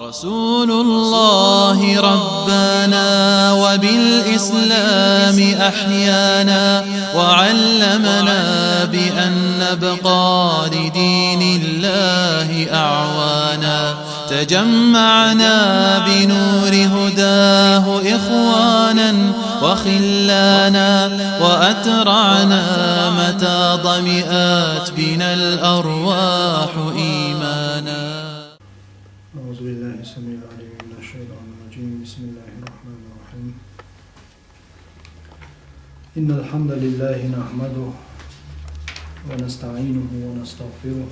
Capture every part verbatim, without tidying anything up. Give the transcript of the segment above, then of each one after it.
رسول الله ربانا وبالإسلام أحيانا، وعلمنا بأن نبقى لدين الله أعوانا. تجمعنا بنور هداه إخوانا وخلانا، وأترعنا متى ظمئت بنا الأرواح إيمانا. أعوذ بالله السميع العليم من الشيطان الرجيم. بسم الله الرحمن الرحيم. إن الحمد لله نحمده ونستعينه ونستغفره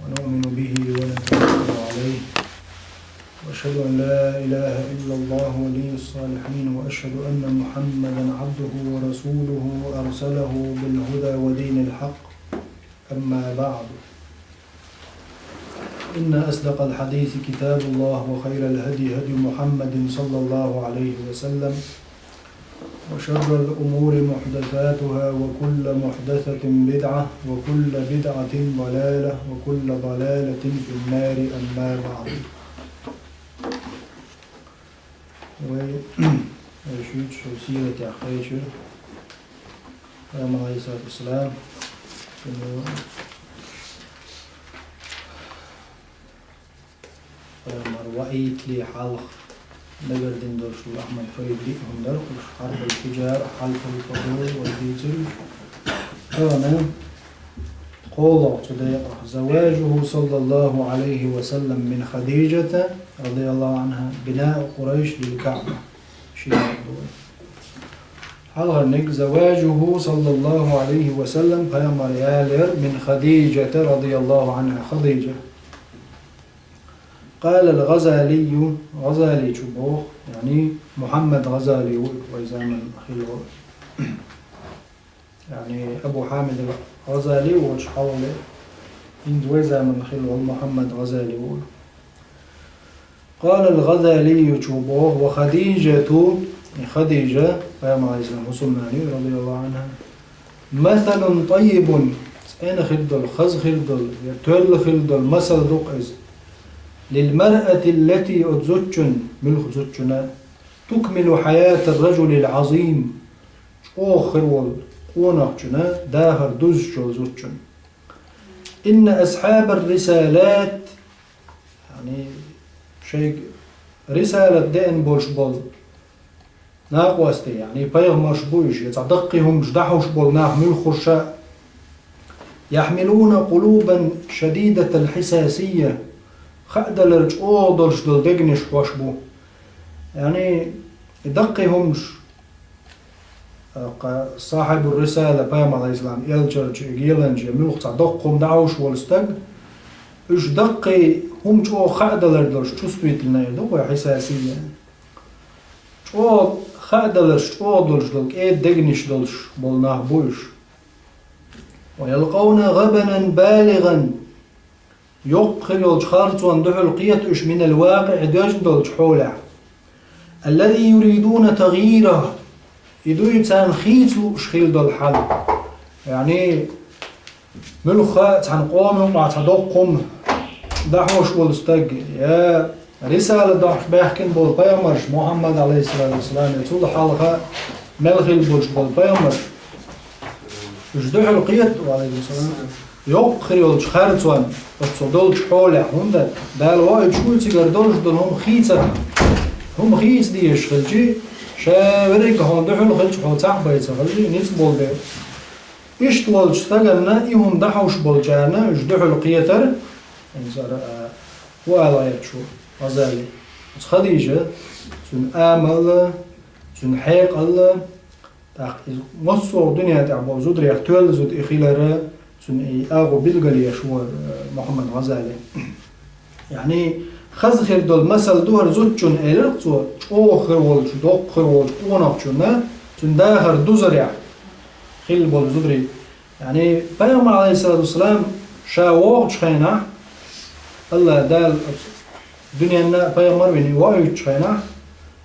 ونؤمن به ونتوكل عليه. وأشهد أن لا إله إلا الله ولي الصالحين، وأشهد أن محمدا عبده ورسوله أرسله بالهدى ودين الحق. أما بعد، إن أصدق الحديث كتاب الله، وخير الهدي هدي محمد صلى الله عليه وسلم، وشر الأمور محدثاتها، وكل محدثة بدعة، وكل بدعة ضلالة، وكل ضلالة في النار. أما بعد. Вай, вай шуьйцу шун сиратехь кхечира. Пайхамар, алейхиссалату вассалам, шуна пайхамар ваийтли хьалха дагардина долуш ду Ахьмад Файд диъ хӀума дара, уьш хьарбал хиджар, хьалфал фагӀур вай дийцира. Тахана кхоалгӀа цу декъах: زواجه صلى الله عليه وسلم من خديجة رضي الله عنها بناء قريش للكعبة. Ши дакъа ду вай. Хьалхарниг: زواجه صلى الله عليه وسلم, пайхамар ялор, من خديجة رضي الله عنها, Хадижа. قال الغزالي, ГӀазаличо боху, яъни Мухьаммад ГӀазали ву, вай заманахь хилла волу. Яъни Абу Хьамид ал-ГӀазали волчу хьалхале, хӀинца вай заманахь хилла волу Мухьаммад ГӀазали ву. قال الغزالي, цо боху: وخديجة, и Хадижа, пайхамар, алейхиссалам, хӀусамнана ю, رضي الله عنها, مثل طيب, цӀена хир долу, хаза хир долу, я тоьлла хир долу масал ду-кх иза, للمرأة التي, оцу зудчун, муьлхха зудчунна, تكمل حياة الرجل العظيم, чӀогӀа хир волу къонахчунна дахар дузуш йолу зудчун. إن أصحاب الرسالات, яъни шайга рисалат деана болуш болу накъостий, яъни пайхамарш бу уьш, я цхьа даккхий хӀуманаш дӀахьуш болу нах муьлхха хуьлуш а, يحملون قلوبا شديدة الحساسية, хаадалар чӀогӀа долуш долу дегнаш хьош бу. Яъни и даккхий хӀуманаш, кху сахьибур-рисала, пайхамар, алейхиссалам, элчанчу, геланчу, я муьлхха цхьа доккха хӀума дӀахьуш волу стаг, уьш даккхий хӀума чӀогӀа хаадалар долуш, чувствительная ду-кх вай, хьисасия. ЧӀогӀа хаадаларш, чӀогӀа долуш долу, кӀеда дегнаш долуш болу нах бу уьш. ويلقون غبنا بالغا, йоккха хир йолчу харцонна дуьхьал кхета уьш, من الواقع, доьжна долчу хьолехь. الذي يريدون تغييره, и дуй царна хийца лууш хила долу хьал. Яъни, муьлхха а цхьана къоман юкъахь цхьа доккха хӀума дӀахьош волу стаг, я рисала дохьуш баьхкина болу пайхамарш, Мухьаммад, алейхиссалату вассалам, я цул хьалха мел хилла болуш болу пайхамарш, уьш дуьхьал кхета, ва алейкум салам, йоккха хир йолчу харцонна, оцу долчу хьолехь, хӀунда Дала ваийтуш ву цигара долуш долу хӀума хийцар. ХӀума хийца дезаш хилча, ша верриг а хьуна дуьхьал хилча, хьо цхьаъ бен ца хилча, ницкъ болу дела. Иштта волчу стаганна и хӀума дӀахьуш болчарна уьш дуьхьал кхетар, хӀинца ара, а, хӀун ала гӀерташ ву ГӀазали. Оцу Хадижа, цуьнан амал, цуьнан хьекъал, тӀаккха иза массо а дуьнен тӀехь болу зударех тоьлла зуда и хилар, цуьнан и агӀо билгалъеш ву, э, Мухьаммад ГӀазали. Яъни, хаза хир долу масал ду хӀара зудчун, элира цо, чӀогӀа хир волчу, доккха хир волчу къонахчунна, цуьнан дахар дузарехь хилла болу зударий. Яъни, пайхамар, алейхиссалату вассалам, ша вогӀучу хенахь, Аллах Дала оцу дуьненна пайхамар вина ваийтучу хенахь,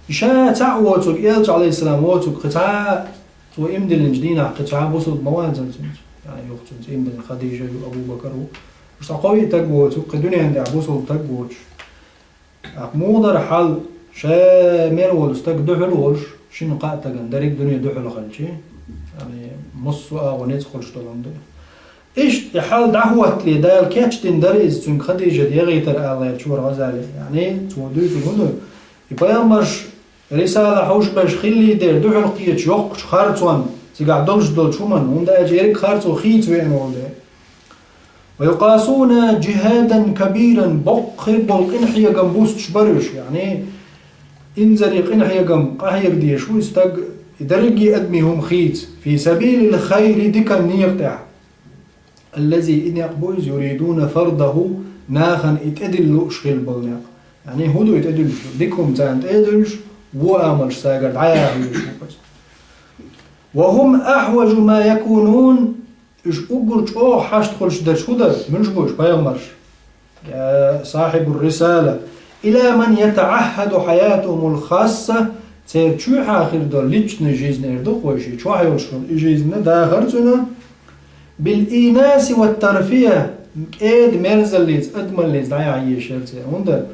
и ша цхьаъ воцург, элча, алейхиссалам, воцург кхин цхьа а, цо иман диллинчу дийнахь кхин цхьа а бусулба ма вацара цуьнца. Яъни, юха цуьнца иман диллина Хадижа ю, Абу Бакар ву. Уьш цхьа кхо-виъ стаг воцург, кхин дуьнен тӀехь бусулба стаг воцуш. ТӀаккха муха дара хьал, ша мел волу стаг дуьхьал волуш, шина-кхаа стагана дерриг а дуьне дуьхьал хилча, яъни, массо а агӀо ницкъ хуьлуш долу хӀума ду. Иштта и хьал дӀахӀоттале Дала кечдина дара иза, цуьнга Хадижат яхийтар аьлла гӀерташ вара Гъазали. Яъни, цо дуьйцург хӀун ду? И пайхамарш рисала хьош берш хилла дера дуьхьал кхеташ йоккхачу харцонна, цигахь долуш долчу хӀуманна, хӀунда аьлча ерриг харцо хийца веана волу дела. «ويقاسون جهادا كبيرا», боккха хир болу къинхьегам бустуш бара уьш, яъни, инзаре къинхьегам къахьега дезаш ву и стаг, и дерриге а адамийн хӀума хийца, «في سبيل الخير», дикан некъа тӀехь. «الذي», и некъ бу иза, «يريدون فرضه», нахана и тӀедилла лууш хилла болу некъ. Яъни, хӀун ду и тӀедуьллуш? Дика хӀума царна тӀе а дуьллуш, вон амалш цаьргара дӀаяхьа везаш ву иза. «وهم أحوج ما يكونون», уьш уггар чӀогӀа хьашт хуьлуш дерш хӀун дара, муьлш бу уьш пайхамарш? Я сахьибур рисала, «إلى من يتعهد حياتهم الخاصة», церан чоьхьа хир долу личный жизнь эр ду-кх вай, шен чохь йолуш долу и жизнь дахар цуьнан, «بالإيناس والترفيه», кӀеда-мерзаллица, адамаллица дӀаяхьа езаш яра церан. ХӀунда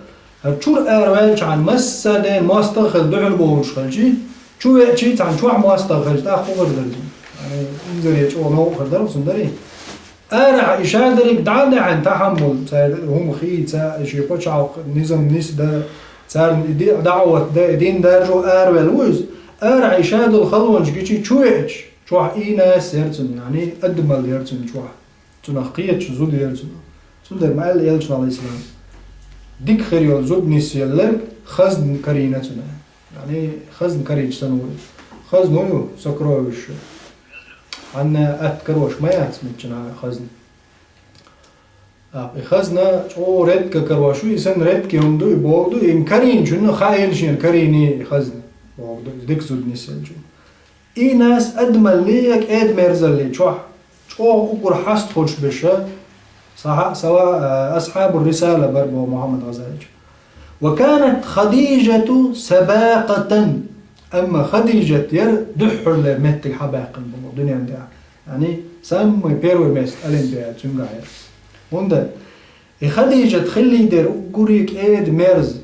хӀара чуьра араваьллачхьана массо а ден мостагӀа хилла дуьхьал бовлуш хилча, чу веачий цхьана чохь мостагӀа хилча, тӀаккха хӀун хир дара цуьнан? Яъни, инзаре чӀогӀа новкъа хир дара цуьнан, дарий? Арахь и ша дерриг дӀа а даьхьна, тахьаммул, цара хӀума хийца, и шен пачхьалкх низам нисдан, царна и ди-, даӀват дан, и дин даржо араваьлла ву иза. Арахь и ша долу халонаш гичий чу веача, чохь ийнас яра цуьнан, яъни адамалла яра цуьнан чохь. Цунах кхеташ зуда яра цуьнан. Цундела ма аьлла элчано, Ӏалайхиссалам, дика хир йолу зуда нисъелларг хазна карийна цуьнан. Яъни, хазна карийча санна ву иза. Хазна ю сокровище. Хьанна атта карош ма яц миччанхьа хазна. ТӀаккха и хазна чӀогӀа редко карош ю, и санна редко хӀума ду, и боху ду, и карийначунна хаийла шена карийний и хазна, боху ду, дика зуда нисъеллачунна. Ийнас адамалле, кӀеда-мерзалле чохь, чӀогӀа уггар хьаста хуьлуш берш, сахьа-, сава-, а, асхьабур рисала бара боху Мухьаммад Гъазалича. «وكانت خديجة سباقة», амма Хадижат яра дуьххьарлера меттиг хьабаьккхина болу дуьнен тӀехь. Яъни, самый первый место олимпиада цуьнгахь яра. ХӀунда и Хадижат хилла дера уггаре кӀеда-мерза,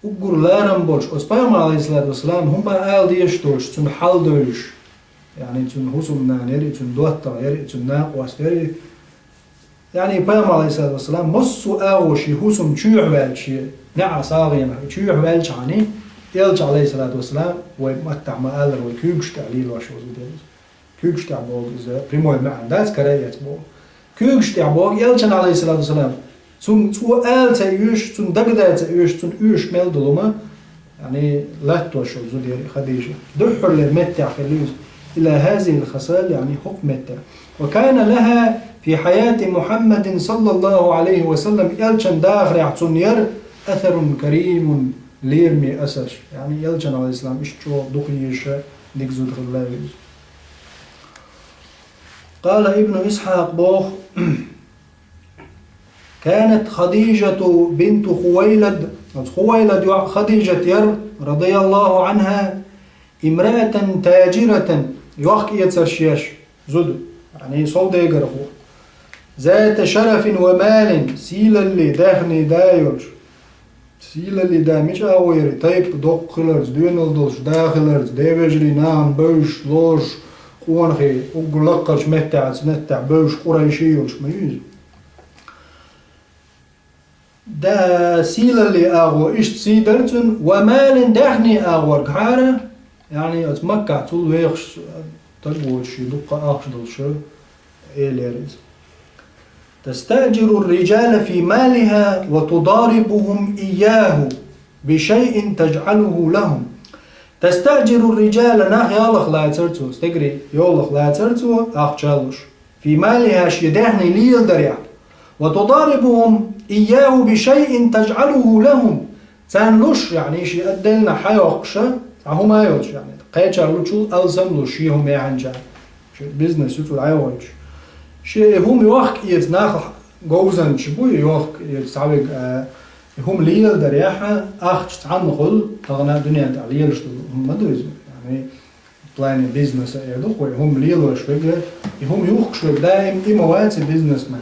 уггар ларам болуш, оцу пайхамар, Ӏалайхиссалату вассалам, хӀума ала дезаш долуш, цуьнан хьал девзаш, яъни, цуьнан хӀусамнана яра и, цуьнан доттагӀа яра и, цуьнан накъост яра и. Яъни, пайхамар, Ӏалайхиссалату вассалам, массо а агӀо шен хӀусам чоьхьа ваьлча, шен неӀа сагӀина чоьхьа ваьлчхьана, элча, Ӏалайхиссалату вассалам, вай маттахь ма-аллара, вай куьйгаш тӀехь лелош ваза дерриг. Куьйгаш тӀехь боху иза прямой маьӀна дац, кара а эца боху. Куьйгаш тӀехь боху, элчана, Ӏалайхиссалату вассалам, цунна цо ала ца оьшу, цунна дагадаа ца оьшу, цунна оьшуш мел долу хӀума, яъни, латтош йолу зуда яра и Хадижа. Дуьххьарлера меттехь хилла иза. «إلى هذه الخصال», яъни, хӀокху меттехь. «وكان لها في حياة محمد صلى الله عليه وسلم», элчан дахарехь цунна яра «أثر كريم», лераме асарш. Яъни, элчана, Ӏалайхиссалам, иштта чӀогӀа дукха езаш дика зуда хилла иза. قال ابن إسحاق, боху: «كانت خديجة بنت خويلد», оцу Хувайлад йоӀ Хадижат яра, رضي الله عنها, «امرأة تاجرة», йохк-эцарш еш зуда, яъни, совдегархо, «ذات شرف ومال», сийлалле, даьхни да йолуш. Сийлалле да мича агӀо яра, тайпа доккха хиларца, доьналла долуш да хиларца, ден вежарий, нахана бевзаш, лоруш, къонахий, уггар лаккхарчу меттехь, оцу меттехь бевзаш къурайши йолуш ма ю иза. Да, сийлалле агӀо иштта сий дара цуьнан, «ومال», даьхни агӀоргахьара, яъни, оцу Маккахь цул вехаш стаг воцуш, дуккха ахча долуш элира иза. «تستأجر الرجال في مالها وتضاربهم إياه بشيء تجعله لهم». «تستأجر الرجال», нах йовлакх лацара цо, стегарий йовлакх лацара цо, ахча луш. «في مالها», шен даьхни леладарехь. «وتضاربهم إياه بشيء تجعله لهم». Царна луш, яъни, шен отдельно хьайоккхуш, цхьа хӀума йолуш, яъни, кхечара лучул алсам луш, шен хӀума яьхьанчара. Шен бизнес ю цо дӀайохуьйтуш. Шен хӀума йохка-эца нах говзанча бу, йохка-эца цхьаверг, а, хӀума леладарехь, ахча цхьанна хуьлу, тахана дуьнен тӀехь лелаш долу хӀума ма ду иза. Яъни, в плане бизнеса эр ду-кх вай, хӀума лелош верг, и хӀума юхкуш верг даим и ма вац и бизнесмен.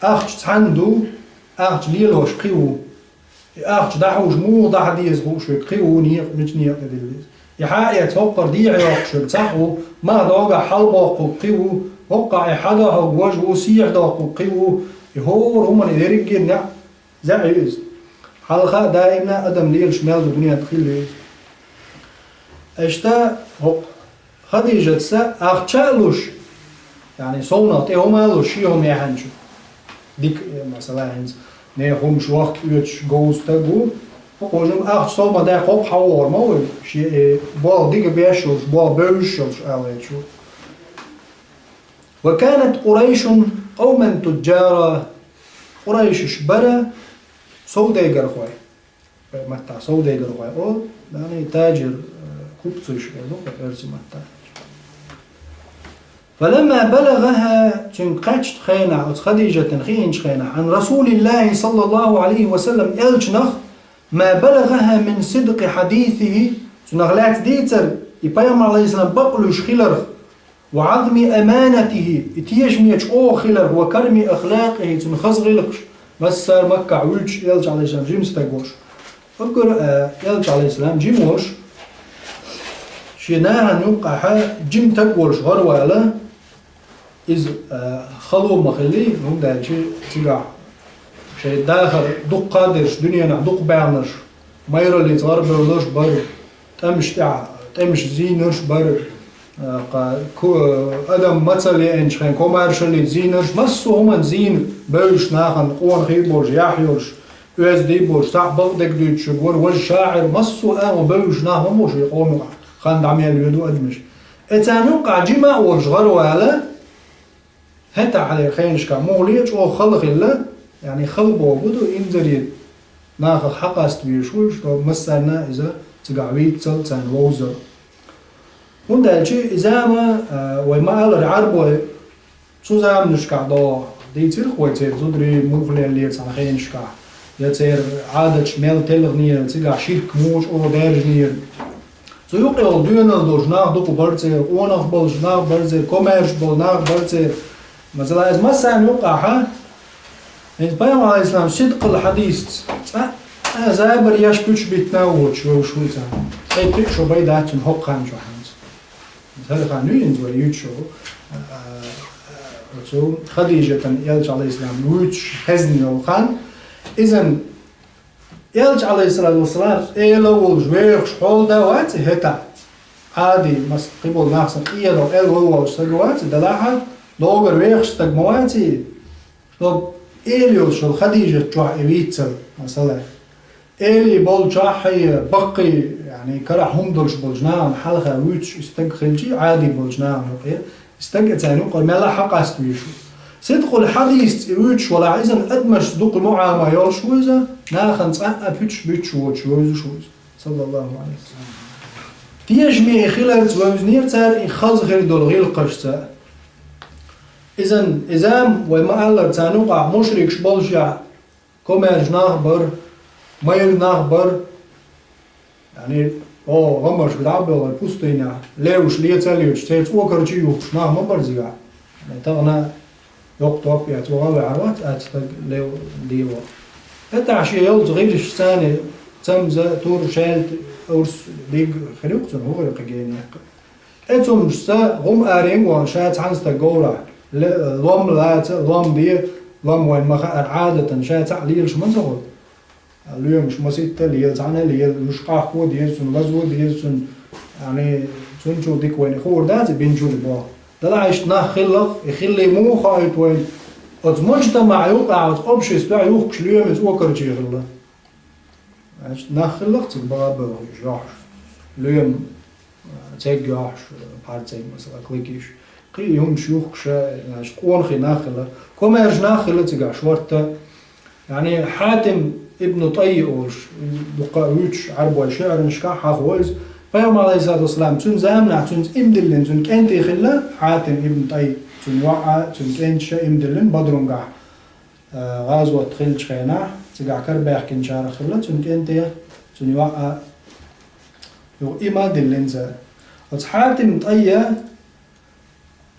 Ахча цхьанна ду, ахча лелош кхин ву. И ахча дӀахьуш муха дӀахьа деза хууш верг кхин ву, некъа, мича некъа дилла деза. И хьаэца хӀокхара дехьа йоккхуш верг цхьаъ ву, маха догахь хьалбоккху кхин ву, хӀокхахь и хьадохьург важа ву, сехьадоккхург кхин ву, и хӀора хӀуманна и дерриггара неӀ зӀе ю иза. Хьалха а даимна адам лелаш мел ду дуьнен тӀа хилла ю иза. Иштта хӀокху Хадижатас ахча а луш, яъни совнах тӀе хӀума а луш, шен хӀума яьхьначу. Дика, э, масала, хӀинца нехан хӀумаш вахка оьцуш говза стаг ву. ХӀокхо жима ахча сов ма даьккха, хӀокху хьавогӀур ма ву, шен, э, болх дика беш йолуш, болх бевзаш йолуш, ала гӀерташ ву. «وكانت قريش قوما تجارا». Къурайшаш бара совдегархой. Маттахь совдегархой олу, яъни таджир, э, купцуш олу оьрсийн маттахь. «فلما بلغها», цуьнга кхаьччу хенахь, оцу Хадижатан хиъначу хенахь, «عن رسول الله صلى الله عليه وسلم», элчанах, «ما بلغها من صدق حديثه», цунах лаьцна дийцар, и пайхамар, алейхиссалам, бакълуьйш хиларх, «وعظم أمانته», и тешаме чӀогӀа хиларх, «وكرم أخلاقه», цуьнан хаза гӀиллакхаш, массара Маккахь вуьйцуш элча, алейхиссалам, жима стаг волуш. Уггар, э, элча, алейхиссалам, жима волуш, шен нахана юккъехь жима стаг волуш гӀаравала, иза, э, хало ма хиллий, хӀунда аьлча цигахь шайн дахар дуккха а дерш, дуьненахь дукха баьхнарш, майраллица гӀарабевлларш бара, тӀемаш тӀехь, тӀемаш зийнарш бара, а, кха, ку-, адам мацалла еанчу хенахь комаьршаллица зийнарш, массо а хӀуманна зийна, бевзаш нахана къонахий болуш, яхь йолуш, оьзда болуш, цхьаъ бакъдерг дуьйцуш верг вара, важа шаӀир, массо а агӀо бевзаш нах ма бу шен къоман юкъахь, хан дӀа мел йоьду адамаш. И царна юккъехь жима а волуш гӀаравала, хӀетахь хьалера хенашкахь муххале а чӀогӀа хала хилла, яъни хала бохург ду, инзаре нахах хьакъаста везаш ву, что массарна иза цигахь вийццал, царна вовзал. ХӀунда аьлча и зама, а, вай ма-аллара, Ӏарбой цу заманашкахь догӀу дийцира вай церан зударий муххале лецна хенашкахь, я церан Ӏадаташ мел телхинера, цигахь ширк муха чӀогӀа даьржинера. Цу юкъа йолу доьналла долуш нах дукха бара церан, къонах болуш нах бара церан, комаьрша болу нах бара церан. Масала, иза массарна юккъехь, иза пайхамар, алейхиссалам, сидкъал хьадисца цкъа а забар еш, пуьчаш биттина а воцуш вевзаш ву иза. Ткъе пхиъ шо бен дац цуьнан хӀокху хан чохь хӀинца. ХӀара хан ю хӀинца вай юьйцуш йолу, а, а, оцу Хадижатан элча, алейхиссалам, вуьйцуш хезна йолу хан. Изан Элча, алейхиссалату вассалам, эла а волуш, вехаш хьолда вац и хӀетахь. Ӏади, мас-, кхиболу нах сан къедал, эла вала волуш стаг вац и, делахь а, догара вехаш стаг ма вац и. Шо эла йолуш йолу Хадижат чохь и вийццал, масала. Эла и болчохь, хьай баккхий, яъни, карахь хӀума долуш болчу нахана хьалха вуьйцуш и стаг хилчий, Ӏади болчу нахана юкъе, и стаг а царна юкъара мелла а хьакъаста везаш ву. Сидкъул хьадисца и вуьйцуш валахь, иза адамашца дукха муӀама йолуш ву иза, нахана цкъа а пуьчаш буьттуш воцуш вевзаш ву иза. Саллаллаху алейхи ва саллям. Тешаме и хиларца вевзинера цара и хаза хир долу гӀиллакхашца. Изан, иза вай ма-аллара, царна юкъахь мушрикаш болушехь, комаьрша нах бара, майра нах бара. Яъни, о, гӀамаршка дӀа а бевлла, пустынехь, леваш леца а леташ, церан цӀокарчий юхкуш нах ма бара зигахь. Яъни, тахана йоккха топ яц, ваха а ваьхьар вац, аьцна стаг лев дийо. ХӀетахь шен йолчу гӀирсашца цамза, тур, шаьлта, урс, диг хир ю-кх цунна, хӀун хир ю кхин генехь. Эцумашца гӀум аренга вахана ша цхьана стаг говрахь, ле-, лом лаца, лом де, лом вайн ма-хаара Ӏадатан ша цхьаъ лелаш ма ца хуьлу. Лоьмаш масийтта лела, цхьаьна лела, уьш къахко деза цунна, лазо деза цунна, яъни, цунна чул дика вайна хуур дац и бинчул боху. Далахь иштта нах хилла-кх, и хилли муха хоуьйту вайна? Оцу мужтамаӀ юкъахь, оцу обществехь юхкуш лоьмаца цӀокарчий хилла. Значит, нах хилла-кх цига бага а бевлла уьш йохьуш. Лоьма, а, цег йохьуш, а, пхьарцег, масала, клыкиш. Кхин а хӀумаш юхкуш, а, значит, къонахий нах хилла. Комаьрша нах хилла цигахь шортта. Яъни, Хьатим ибн Тайи олуш, дуккха а вуьйцуш Ӏарбойн шиӀранашкахь хьахо иза. Пайхамар, алейхиссалату вассалам, цуьнан заманахь цуьнца иман диллина цуьнан кӀентий хилла, Хьатим ибн Тайи, цуьнан йоӀ а, цуьнан кӀенташа иман диллина Бадрунгахь. Э, гӀазот хиллачу хенахь, цигахь карабаьхкинчарах хилла цуьнан кӀентий, цуьнан йоӀ а, юха иман диллина цара. Оцу Хьатим Тайя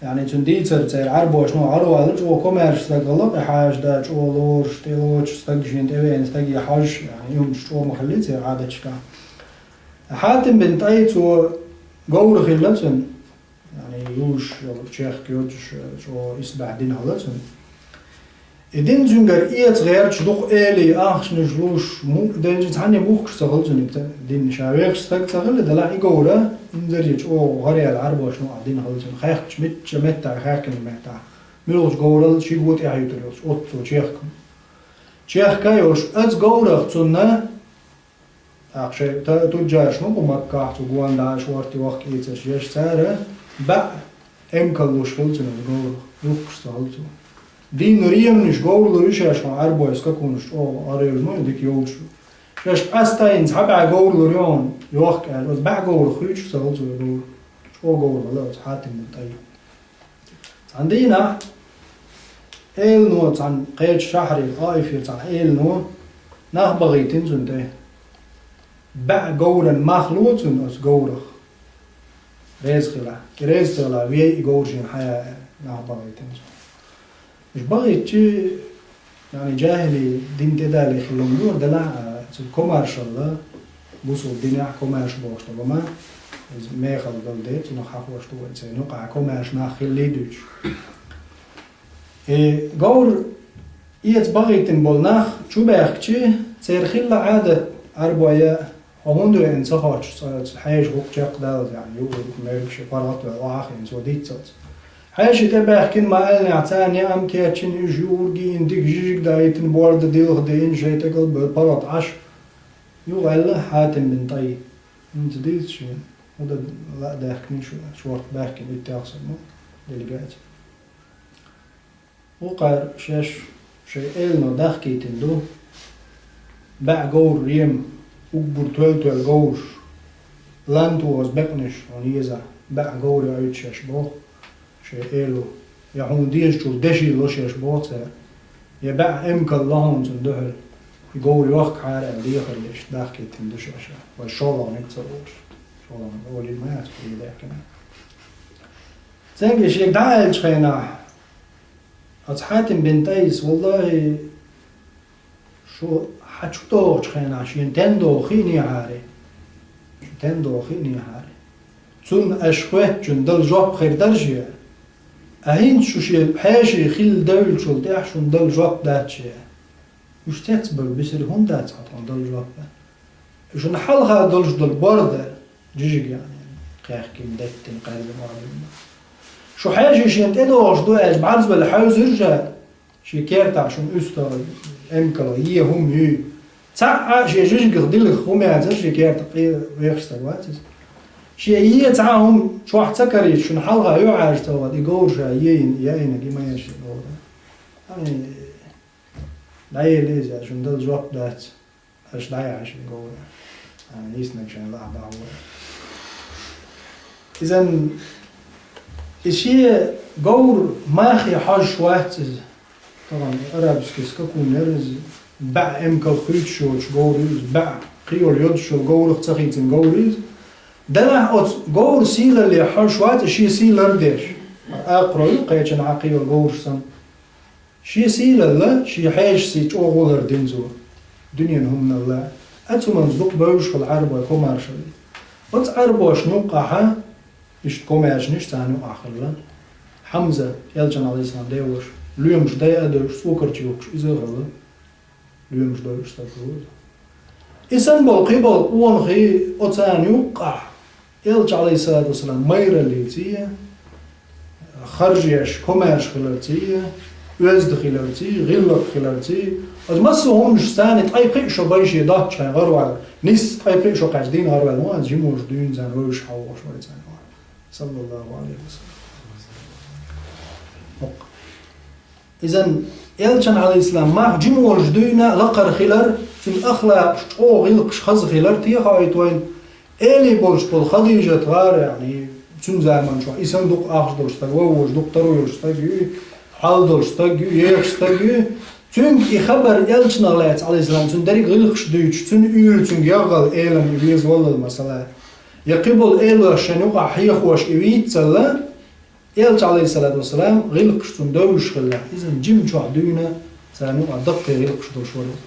яъни цуьнан дийцар церан Ӏарбоша, ну, Ӏарвала чӀогӀа комаьрша стаг хилла, кхин хьаша да, чӀогӀа лоруш, тӀелоцуш стаг, шена тӀевеана стаг я хьожуш, яъни, уьш чӀогӀа ма хилли церан Ӏадаташкахь. Хьатим бин Тайи, цо говр хилла цуьнан, яъни, юзуш йолу чехка йоцуш, чӀогӀа исбаьхьа дина хилла цуьнан. И дин цуьнгара эца гӀерташ дукха элий, ахчанаш луш, мукъа делча цхьанне мухкаш ца хилла цуьнан и дин. Ша вехаш стаг ца хилла, делахь и говр, инзаре чӀогӀа гӀараяьлла Ӏарбошна юкъахь дина хилла цуьнан. Хаьхкачу мичча меттехь, хаьхкина меттехь, муьлхачу говрал ши го тӀаьхьа юьтур йолуш, оццо чехка. Чехка а йолуш, оцу говрах цунна ТӀаккха шайн та-, туджараш ма бу Маккахь, цу гонна дӀа шорта йохка-ийцаш еш, цара баьӀ эмкал луш хилла цуьнан говрах, юхкуш ца хилла цо. Дийнна реманаш, говр лур ю шаьш хьуна Ӏарбойн скакунаш чӀогӀа гӀаревлла ма ю, дика йолуш ю. Шаьш къастайна цхьа бӀе говр лур ю хьуна йохка аьлла, оцу бӀе говрах хуьйцуш ца хилла цо говр. ЧӀогӀа говр хилла оцу Хьатим бин Тайи. Цхьана дийнахь элано, цхьана кхечу шахьаре, ТӀаифера цхьана элано нах бахийтина цунна тӀе. БаьӀ говран мах ло цунна оцу говрах, реза хилахь. И реза ца хилахь, вей и говр шена хьая аьлла, нах бахийтина цунна. Уьш бахийтича, яъни, жахӀили дин тӀедале хилла ма ду, делахь а цу комаьршалла, бусулба динехь комаьрша бохуш долу ма, иза мехала долу де, цунах хьахош ду вайн церан юкъахь комаьрша нах хилла дуьйцуш. И говр эца бахийтина болу нах чубаьхкича, церан хилла Ӏадат Ӏарбойн, хьо хӀунда веана ца хоттуш, цкъа хьеша гӀуллакх чекхдаллалц, яъни, юург, мерг шен паргӀат а ваьлла, охьахиъна цо дийццалц. Хьеший тӀебаьхкина ма аьллинехь, царна яа ма кечйина, уьш юург йиъна, дика жижиг даийтина, борда дилха деана, шайн тӀекӀал бевлла паргӀат Ӏаш. Юха аьлла Хьатим бин Тайи: «ХӀинца дийца шена, хӀун дан лаа даьхкина шу, шорта баьхкина иттех саг ма делегаци». Вукхара шаьш шайн элано дахкийтина ду, баьӀ говр рема, уггар тоьлла-тоьлла говраш, лан тӀе оза бекънаш хьуна еза, баьӀ говр яуьйту шаьш боху шайн эло, я хьуна дезачул деши ло шаьш боху цара, я баьӀ эмкал ло хьуна цунна дуьхьал, и говр йохкахьара аьлла дехар еш, дахкийтина ду шаьш, вай шолгӀаниг ца лоруш, шолгӀаниг олийла ма яц, кхин даьхкина. Цуьнга шега дӀааьллачу хенахь, оцу Хьатим бин Тайис: «ВаллахӀи, шу хьан чу догӀучу хенахь шена тен догӀу хиънехьара, шу тен догӀу хиънехьара. Цунна аша хоьттучунна дала жоп хир дара шен, а хӀинца шу шен хьеший хилла девллачул тӀаьхьа шуна дала жоп дац шен. Уьш цецбевлла бисира, хӀунда дац хьан тхуна дала жоп?» Шуна хьалха долуш долу борда, жижиг яъни, кхехкина, деттина, кхаьрзина ма ду. Шу хьеший шена тӀедогӀуш ду аьлча, бӀарзвелла хьаьвзира ша, шен кертахь шуна уьстагӀ, эмкал е хӀума юй. Цхьаъ а шен жижигах дилха хӀума яцара шен керта къе-, вехаш стаг вац иза. Шен е цхьа а хӀума чохь ца карийча, шуна хьалха юьхьӀаьржа ца вахана, и говр ша ейина, яйнарг и ма яра шен говр. Ай, дӀаелла иза, шуна дала жоп дац. Аша дӀаяхьа шен говра. А, нийснарг шайн лахьа дӀа а вара. Изан, и шен говр махе хьожуш вац иза. Тахана арабский скакун яра иза. БаьӀ эмкал хуьйцуш йоцуш говр ю иза. БаьӀ кхийолу йодуш йолу говрах ца хийцина говр ю иза. Делахь оцу говра сийлалле хьожуш вац иза, шен сий лардеш. Акхаро ю кхечанхьа кхийолу говраш санна. Шен сийлалла, шен хьешан сий чӀогӀа лардина цо дуьненан хӀуманалла, а цу хӀуманца дукха бевзаш хилла Ӏарбой комаьршалла. Оцу Ӏарбошна юккъахьа, иштта комаьршанаш царна юкъахь хилла, Хьамза, элчан Ӏалайхиссалам деваша, лоьмаш дай а девллаш, цӀокарчий юхкуш иза а хилла, лоьмаш девллаш стаг хилла. И санна болу кхин болу къонахий оцарна юккъахь, элча, Ӏалайхиссалату вассалам, майраллица, харжеш, комаьрша хиларца, оьзда хиларца, гӀиллакх хиларца, оцу массо а хӀуманаш царна ткъе пхиъ шо бай шен доццушехь гӀарваьлла, нийсса ткъе пхиъ шо кхаьчна дийна гӀарваьлла ма вац, жимош дуьйна царна вевзаш хьалхош вай царна. Саллаллаху алейхи ва саллям. Изан элчан, Ӏалайхиссалам, мах жима волуш дуьйна лакхара хилар, цуьнан ахлакъаш чӀогӀа гӀиллакхаш хаза хилар, техьа хьовсийта вайна, элий болуш болу Хадижат гӀар, яъни, цуьнан заманчохь, и санна дукха ахча долуш стаг, воввош дукха таро йолуш стаг ю, хьал долуш стаг ю, ехаш стаг ю. Цуьнга и хабар элчанах лаьцна, Ӏалайхиссалам, цуьнан дерриг гӀиллакхаш дуьйцуш, цуьнан уьйра цуьнга яхъяла, элам и веза валлал масала. Я кхин болу элош шайн юкъахь хьехош и вийццалла, Элча, алейхиссалату вассалам, гӀиллакхаш цунна девзаш хилла, иза жима чохь дуьйна, царна юкъахь даккхий гӀиллакхаш долуш вара иза.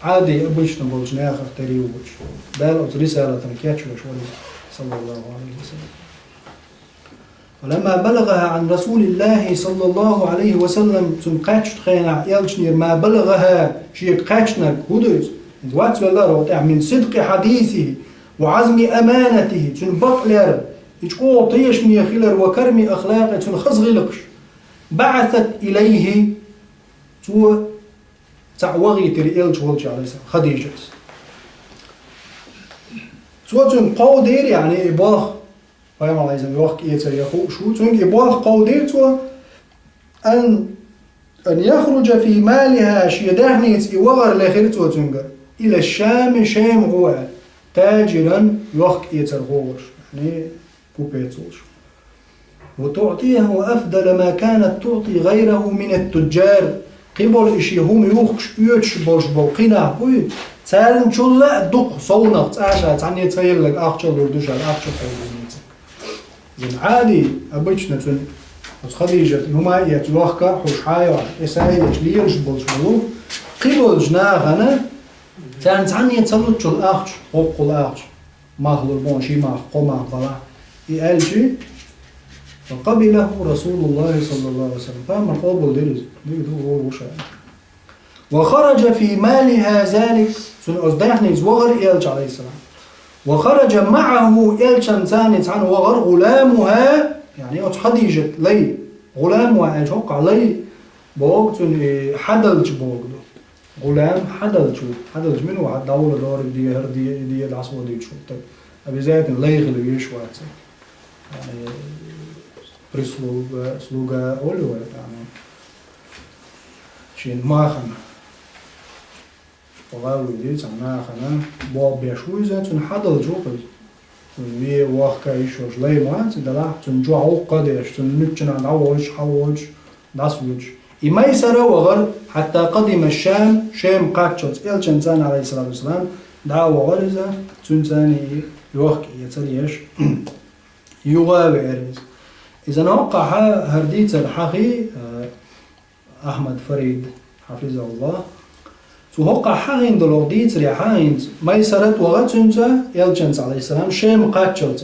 Ӏади, обычно болчу нахах тера ю вуьш. Дала оцу рисалатана кечвеш вара иза, саллаллаху алейхи ва саллям. فلما بلغها عن رسول الله صلى الله عليه وسلم, цунна кхаьччу хенахь элчанера, ما بلغها, шега кхаьчнарг хӀун ду иза? Иза вац велла рогӀу тӀехь, من صدق حديثه وعظم أمانته, цуьнан бакълер, и чӀогӀа тешаме хилар, وكرم أخلاقه, цуьнан хаза гӀиллакхаш. بعثت إليه, цо цхьаъ вахийтира элча волчу, алейхиссалам, Хадижатас. Цо цуьнга кховдийра, яъни, и болх, пайхамар, алейхиссалам, йохка-эцар ян хууш ву, цуьнга и болх кховдийра цо, أن أن يخرج في مالها, шен даьхница и вахар лехира цо цуьнга, إلى الشام, Шема гӀо аьлла, تاجرا, йохка-эцархо волуш, яъни купец волуш. وتعطيه أفضل ما كانت تعطي غيره من التجار, кхин болу и шен хӀума юхкуш оьцуш болуш болу кхин нах буй, царна чул а дукха совнах, цкъа ша цхьанне ца елларг ахча лур ду ша, ахча кховдийна цуьнга. Иза Ӏади, обычно цуьнан оцу Хадижат хӀума а эца йохка, хьуш хьан а йохка, и са а эцаш лелаш болуш болу кхин болчу нахана, царна цхьанне ца луччул ахча, хӀоккхул ахча, мах лур боху, ши мах, кхо мах балахь, и аьлчи, فقبله رسول الله صلى الله عليه وسلم, пайхамар къобалдира иза, дика ду, гӀур ву ша. وخرج في مالها ذلك, цуьнан оцу даьхница вахара элча, алейхиссалам. وخرج معه, элчанца цхьаьна вахара, غلامها, яъни оцу Хадижат лай, غلامها аьлча хӀоккхахь лай боху цуьнан, и хьадалча боху ду. Гулам хьадалча ву, хьадалча мила ву, хьан дӀавала дориг де, хӀара де, и де, дӀасаходуьйтуш ву стаг. Обязательно лай хила везаш вац. Яъни, прислуга, слуга олу вай, яъни, шен махана. Вала вуьйди, цхьана нахана болх беш ву иза, цуьнан хьадалча ву-кх иза. Цуьнан вен вохка йиш йолуш лай ма вац и, делахь, цуьнан чохь гӀуллакх а деш, цуьнан муьлххачу нахана дӀавоьдуш, хьалвоьдуш, дӀасавоьдуш. И Майсара вахара, حتى قدم الشام, Шема кхаччалц, элчанца, алейхиссалату вассалам, дӀа а вахара иза, цуьнца и йохка эцар еш. Юха а веара иза. Иза хӀоккхахь хӀара дийцар хьахий, а, Ахьмад Фарид, хьафизахуллах. Цо хӀоккхахь хьахийна долу дийцаре хьахийна, Майсарат вахара цуьнца, элчанца, алейхиссалам, Шема кхаччалц.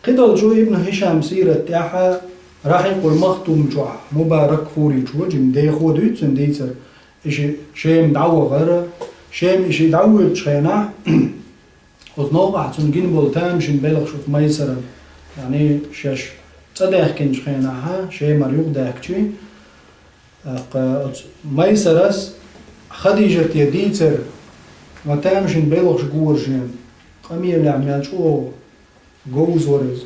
Кхидолчу Ибн Хишам сират тӀехь Рахьикъул Махтум чохь Мубаракфури чу ву, жима дехо дуьйцу цуьнан дийцар. И ши Шема дӀавахара, Шема и ши дӀавоьдучу хенахь, оцу новкъахь цунна гина болу тамашийна белхаш оцу Майсаран, яъни шаьш цӀа даьхкинчу хенахь, Шемара юхадаьхкичи, тӀаккха оцу Майсарас Хадижате дийцар, ма тамашийна белхаш гора шена, къамелехь мел чӀогӀа говза вара иза.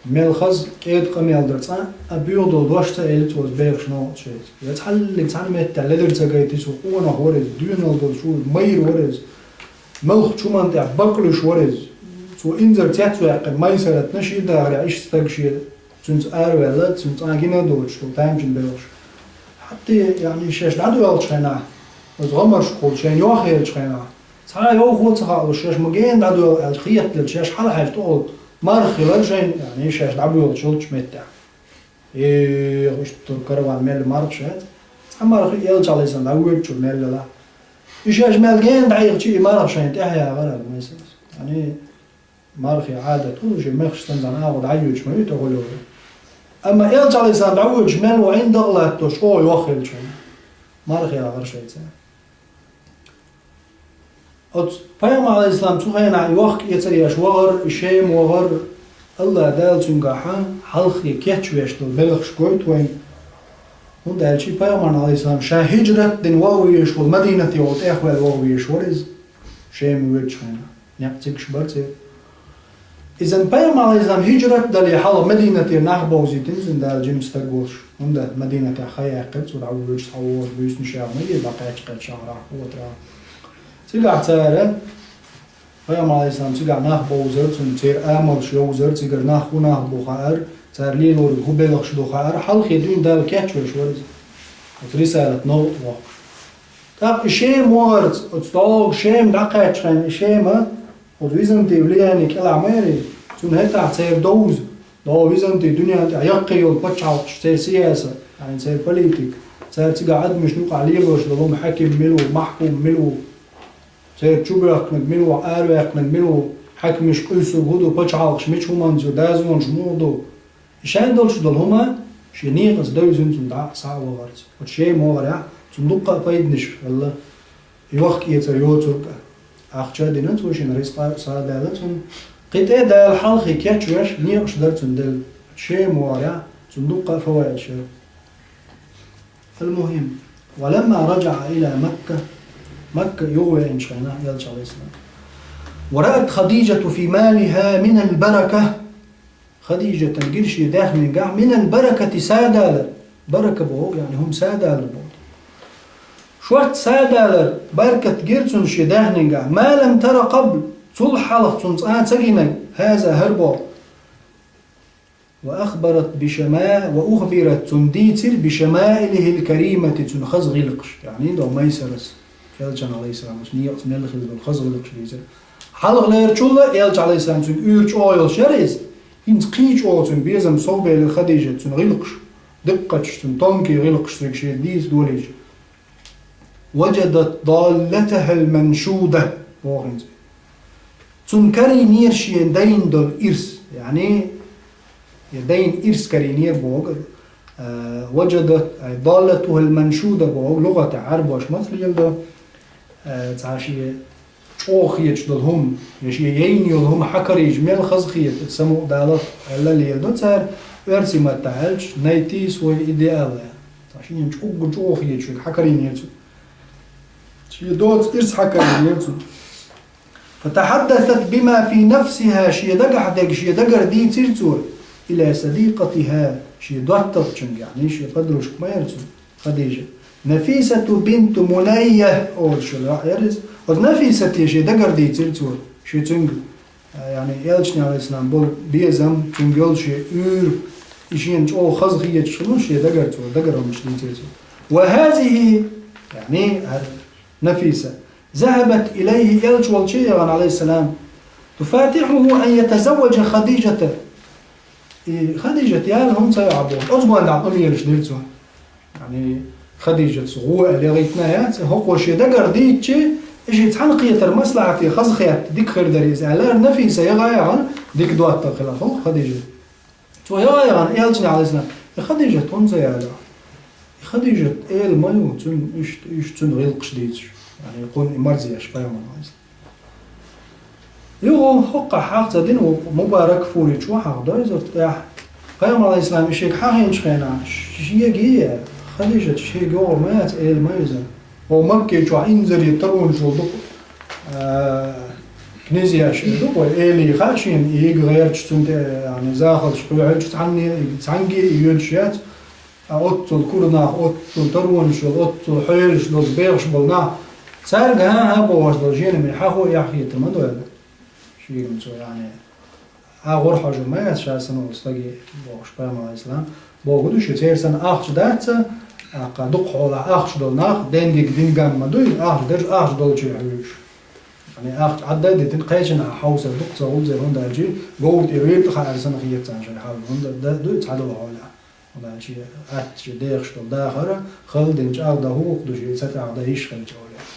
Мел хаза кӀеда къамел дара, цкъа а боьха долу дош ца элира цо оцу бехаш новкъа шайца. Я цхьаллиг цхьана меттехь ледара ца гайти, цо къонах вара иза, доьналла долуш ву, майра вара иза. Мелхачу хӀуманна тӀехь бакълуьйш вара иза. Цо инзар цецваьккхина, Майсаратна шен дахарехь иштта стаг шен цуьнца араваьлла, цуьнан цкъа а гина а доцуш, цо тамашийна белхаш. Хьатта, яъни, шаьш дӀадоьлхучу хенахь, оцу гӀамаршкахула шайна йохъеллачу хенахь, цхьа а йовхо а ца хаалуш, шаьш ма гена дӀадоьлху аьлча, хеталуш шаьш хьалахьаьжча тӀехула марха хилар шайна, яъни, шаьш дӀабоьлхучу йолчу меттехь. Э, иштта караван мел марха шаьц. Цхьа марха элча, алейхиссалам, дӀавоьдучу мел лала. И шаьш мел гена дӀаихча, и марха шайна тӀехь яхара, Майсарас. Яъни, мархи Ӏадат хуьлуш, и мехаш санна агӀо дӀайоьдуш ма ю тӀехула. Амма элча, алейхиссалам, дӀавоьдуш мел ву Ӏин дакъа латтош, чӀогӀа йохъеллачу хенахь. Марха яхара шайца. Оцу пайхамар, алейхиссалам, цу хенахь йохка эцар еш вахара, и Шема вахара, Аллах Дала цуьнгахь хьалхе кечвеш долу белхаш гойту вайна. ХӀунда аьлча и пайхамарна, алейхиссалам, ша хӀижрат дина ваха везаш волу, Мадинате волу тӀехваьлла ваха везаш вара иза, Шема воьдучу хенахь. Некъ цигаш бара церан. Иза пайхамар, алейхиссалам, хӀижрат дале хьалха Мадинатера нах бовзийтина иза, Дала жима стаг волуш. ХӀунда Мадинатехь хан яьккхира цо, дӀавоьдуш, схьавогӀуш, буьйсанаш яхна, е бакъ кхечу кхечу шахьарахь, отарахь. Цигахь цара, пайхамар, алейхиссалам, цигахь нах бовзара, цунна церан амалш йовзара, цигара нах хӀун нах бу хаьара, цара лелориг хӀун белхаш ду хаьара, хьалхе дуьйна Дала кечвеш вара иза. Оцу рисалат новкъа воккхуш. ТӀаккха и Шема вахарца, оцу догӀу Шема дӀакхаьччу хенахь, и Шема, оцу Византин влияние кӀелахь ма яра, цунна хӀетахь церан довза, Догу византий дуьнен тӀехь яккхий йолу пачхьалкхаш, церан сияса, яъни церан политика, цара цигахь адамашна юкъахь лелош долу хӀума, хьаким мила ву, махькум мила ву, церан чубоьхкинарг мила ву, араваьккхинарг мила ву, хьаькамаш къуьйсург хӀун ду, пачхьалкхаш мича хӀуманца ю, дозанаш муха ду. И шайн долуш долу хӀума шен некъаца девзина цунна дӀа а, схьа а вахарца. Оцу шен могӀарехь цунна дуккха а пайданаш хилла. Йохк-эцар йоцург а, ахча а дина цо шена, ризкъа а схьа а даьлла цунна. Кхин тӀе Дала хьалхе кечвеш некъаш дара цунна делла. Шен могӀарехь цунна дуккха а фаваидаш яра. المهم، ولما رجع إلى مكة، Макка юхавеанчу хенахь элча, عليه السلام، ورأت خديجة في مالها من البركة، Хадижатан гира шен даьхнингахь من البركة садалар. Барака боху, яъни хӀума садалар боху. Шорта садалар, баркат гира цунна шен даьхнингахь, ما لم تر قبل, цул хьалха цунна цкъа а ца гинарг, هذا хӀара боху. وأخبرت بشما-، وأخبرت, цунна дийцира, بشمائله الكريمة, цуьнан хаза гӀиллакхаш, яъни до Майсарас, элчан, عليه السلام, оцу некъаца мел хилла долу хаза гӀиллакхаш дийцира. Хьалхалерчул а элча, عليه السلام, цуьнан уьйр чӀогӀа йолуш яра иза. ХӀинца кхин чӀогӀа цуьнан безам совбелира Хадижат, цуьнан гӀиллакхаш, диккхачаш цуьнан тонкий гӀиллакхаш цига шеца дийца долийча. وجدت ضالتها المنشودة, боху хӀинца. Цунна карийнера шен дайна долу ирс, яъни, я дайна ирс карийнера боху, а, وجدت, ай, ضالتها المنشودة боху, лугӀатехь Ӏарбоша маца леладо, а, цхьа шен чӀогӀа хеташ долу хӀума, я шен яйна йолу хӀума хьакарийча мел хаза хета, самукъадалар аьлла леладо цара, оьрсийн маттахь аьлча, найти свой идеал аьлла. Цхьа шена чӀогӀа чӀогӀа хеташ верг хьакарийнера цунна. Шен доцу ирс хьакарийнера цунна. فتحدثت بما في نفسها, шен дагахь дерг шен дагара дийцира цо, إلى صديقتها, шен доттагӀчуьнга, яъни шен подружка ма яра цуьнан, Хадижа. نفيسة بنت منية олуш йолу йоӀ яра иза. Оцу Нафисате шен дагара дийцира цо, шен цуьнга, а, яъни элчане, عليه السلام, болу безам, цуьнга йолу шен уьйр, и шена чӀогӀа хаза хеташ хилла шен дагара цо, дагараллаш дийцира цо. وهذه, яъни хӀара Нафиса, ذهبت إليه, элча волче а яхана, عليه السلام, تفاتحه أن يتزوج خديجة. И Хадижат яла хӀума ца йо бохуш, оцу гондахь къамелаш дира цо. Яъни Хадижатца гӀо аьлла яхийтина яц, хӀокхо шен дагара дийцчи, и шен цхьаьнакхетар маслахьате хаза хетта, дика хир дара иза аьлла, Нафиса яха а яхана, дика доттагӀа хилла хӀокху Хадижат. Цо яха а яхана, элчане, عليه السلام, и Хадижат хӀунда ца яла? И Хадижат эла ма ю, цуьнан иштта, иштта цуьнан гӀиллакхаш дийцаш, яъни кхунна и марзъеш, пайхамар, عليه السلام. Юха хӀокхахь хьагӀ ца дина, вукху Мубаракфури чу хьагӀ дойзура тӀехь. Пайхамар, عليه السلام, и шега хьахийначу хенахь, шега, Хадижат шега йогӀур ма яц, эла ма ю иза. О, Макке чохь инзаре таронаш йолу дукха, а, князьяш ду, вай элий хаьа шена, и йига гӀерташ цунна тӀе, яъни, захалш кхоьхьуьйтуш цхьанне, цхьаьнгге а йоьдуш яц. Ткъа оццул кура нах, оццул таронаш йолу, оццул хьоьлуш долу, бехаш болу нах, цаьрга хӀан-хӀа бохуш долу жена мел хьахо яхь хетар ма ду аьлла. Шийгара цо, яъни, агӀор хьожур ма яц ша санна волу стаге бохуш, пайхамар, عليه السلام, боху ду шен, церан санна ахча дац, а, тӀаккха дукха хьолахь ахча долу нах, денгиг дингам ма дуй, ахча дерш ахча долче хьуьйсуш. Яъни ахча Ӏадда а дитина, кхечанхьа хьовсар дукха ца хуьлу церан, хӀунда аьлча говран тӀера вуьйр тӀе хаьара санна хетацарна шайн хьал, хӀунда ду и цхьадолу хьолехь. Валлахьи, атта шен дехаш долу дахар, хала дина чӀагӀдан хӀух ду шен, ца чӀагӀдан йиш хилча, валлахьи.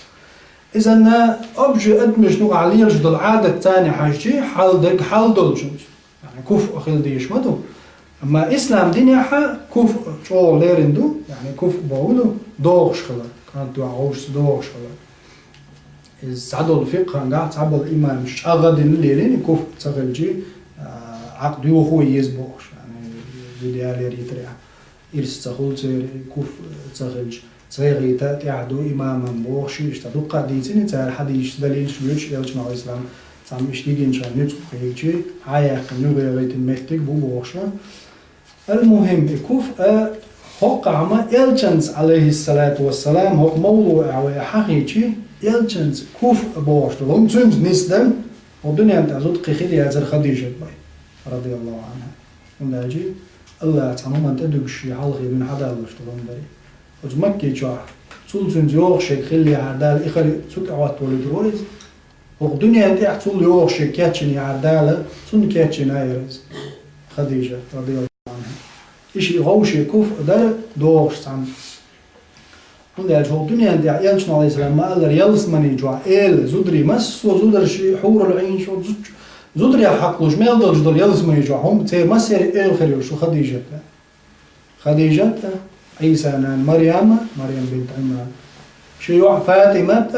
Изанна обжи адамашна юкъахь лелаш долу Ӏадат царна хьаьжчи, хьал дерг хьал долчунца. Яъни куф а хила дезаш ма ду. Амма ислам динехь куф а чӀогӀа лерина ду, яъни куф а боху ду, догӀуш хилар, кӀант дуьхьа вовшашца догӀуш хилар. Иза цхьадолу фикъхьангахь цхьаболу имамаш чӀагӀдина лелийна, куф ца хилчи, а, Ӏакъда йохо еза бохуш, яъни, зуда ялер йитарехь, ирс ца хуьлу церан, куф ца хилча, ца яхийта тӀехь ду имаман бохуш, иштта дуккха а дийцина, цара хьадисаш, далилаш воьдуш, элчано, Ӏалайхиссалам, цхьамма иштта дигинчарна ницкъ кхийчи, хьаяьккхина юхаягӀийтина меттиг бу бохуш. Ал-мухим, и куф а хӀокхахь ма элчанца, Ӏалайхиссалату вассалам, хӀокху мовлуӀехь вай хьахийчи, элчанца куф а бохуш долу хӀума цуьнца нисдан, хӀокху дуьнен тӀехь зуда кхин хир яцара Хадижат бай, радияллаху Ӏанха. ХӀунда аьлча Аллахьа цхьана хӀуманна тӀедуьгуш шен хьалхе дуьйна хьадаллалуш долу хӀума дара. Оцу Макке чохь цул цуьнца йогӀуш ерг хиллехьара Дала и хар цу тӀе хӀоттавалуьйтур вара иза. ХӀокху дуьнен тӀехь цул йогӀуш ерг кечйинехьара Дала цунна кечйина яра иза. Хадижат, радияллаху анхьа. И ши гӀовши куф дар догӀуш цхьаьна. ХӀунда аьлча хӀокху дуьнен тӀехь Элчано, алейхиссалам, ма-аллара, ялсамани чохь эла зударий, массо а зударши, хьурул Ӏийнаш, зуд-, зударех хьакхалуш мел долуш долу ялсамани чохь хӀума, церан массеран эла хир йолуш ю Хадижат. Хадижат, Ӏийсан нана Марьяма, Марьям бинт Ӏимран, шен йоӀ Фатимат,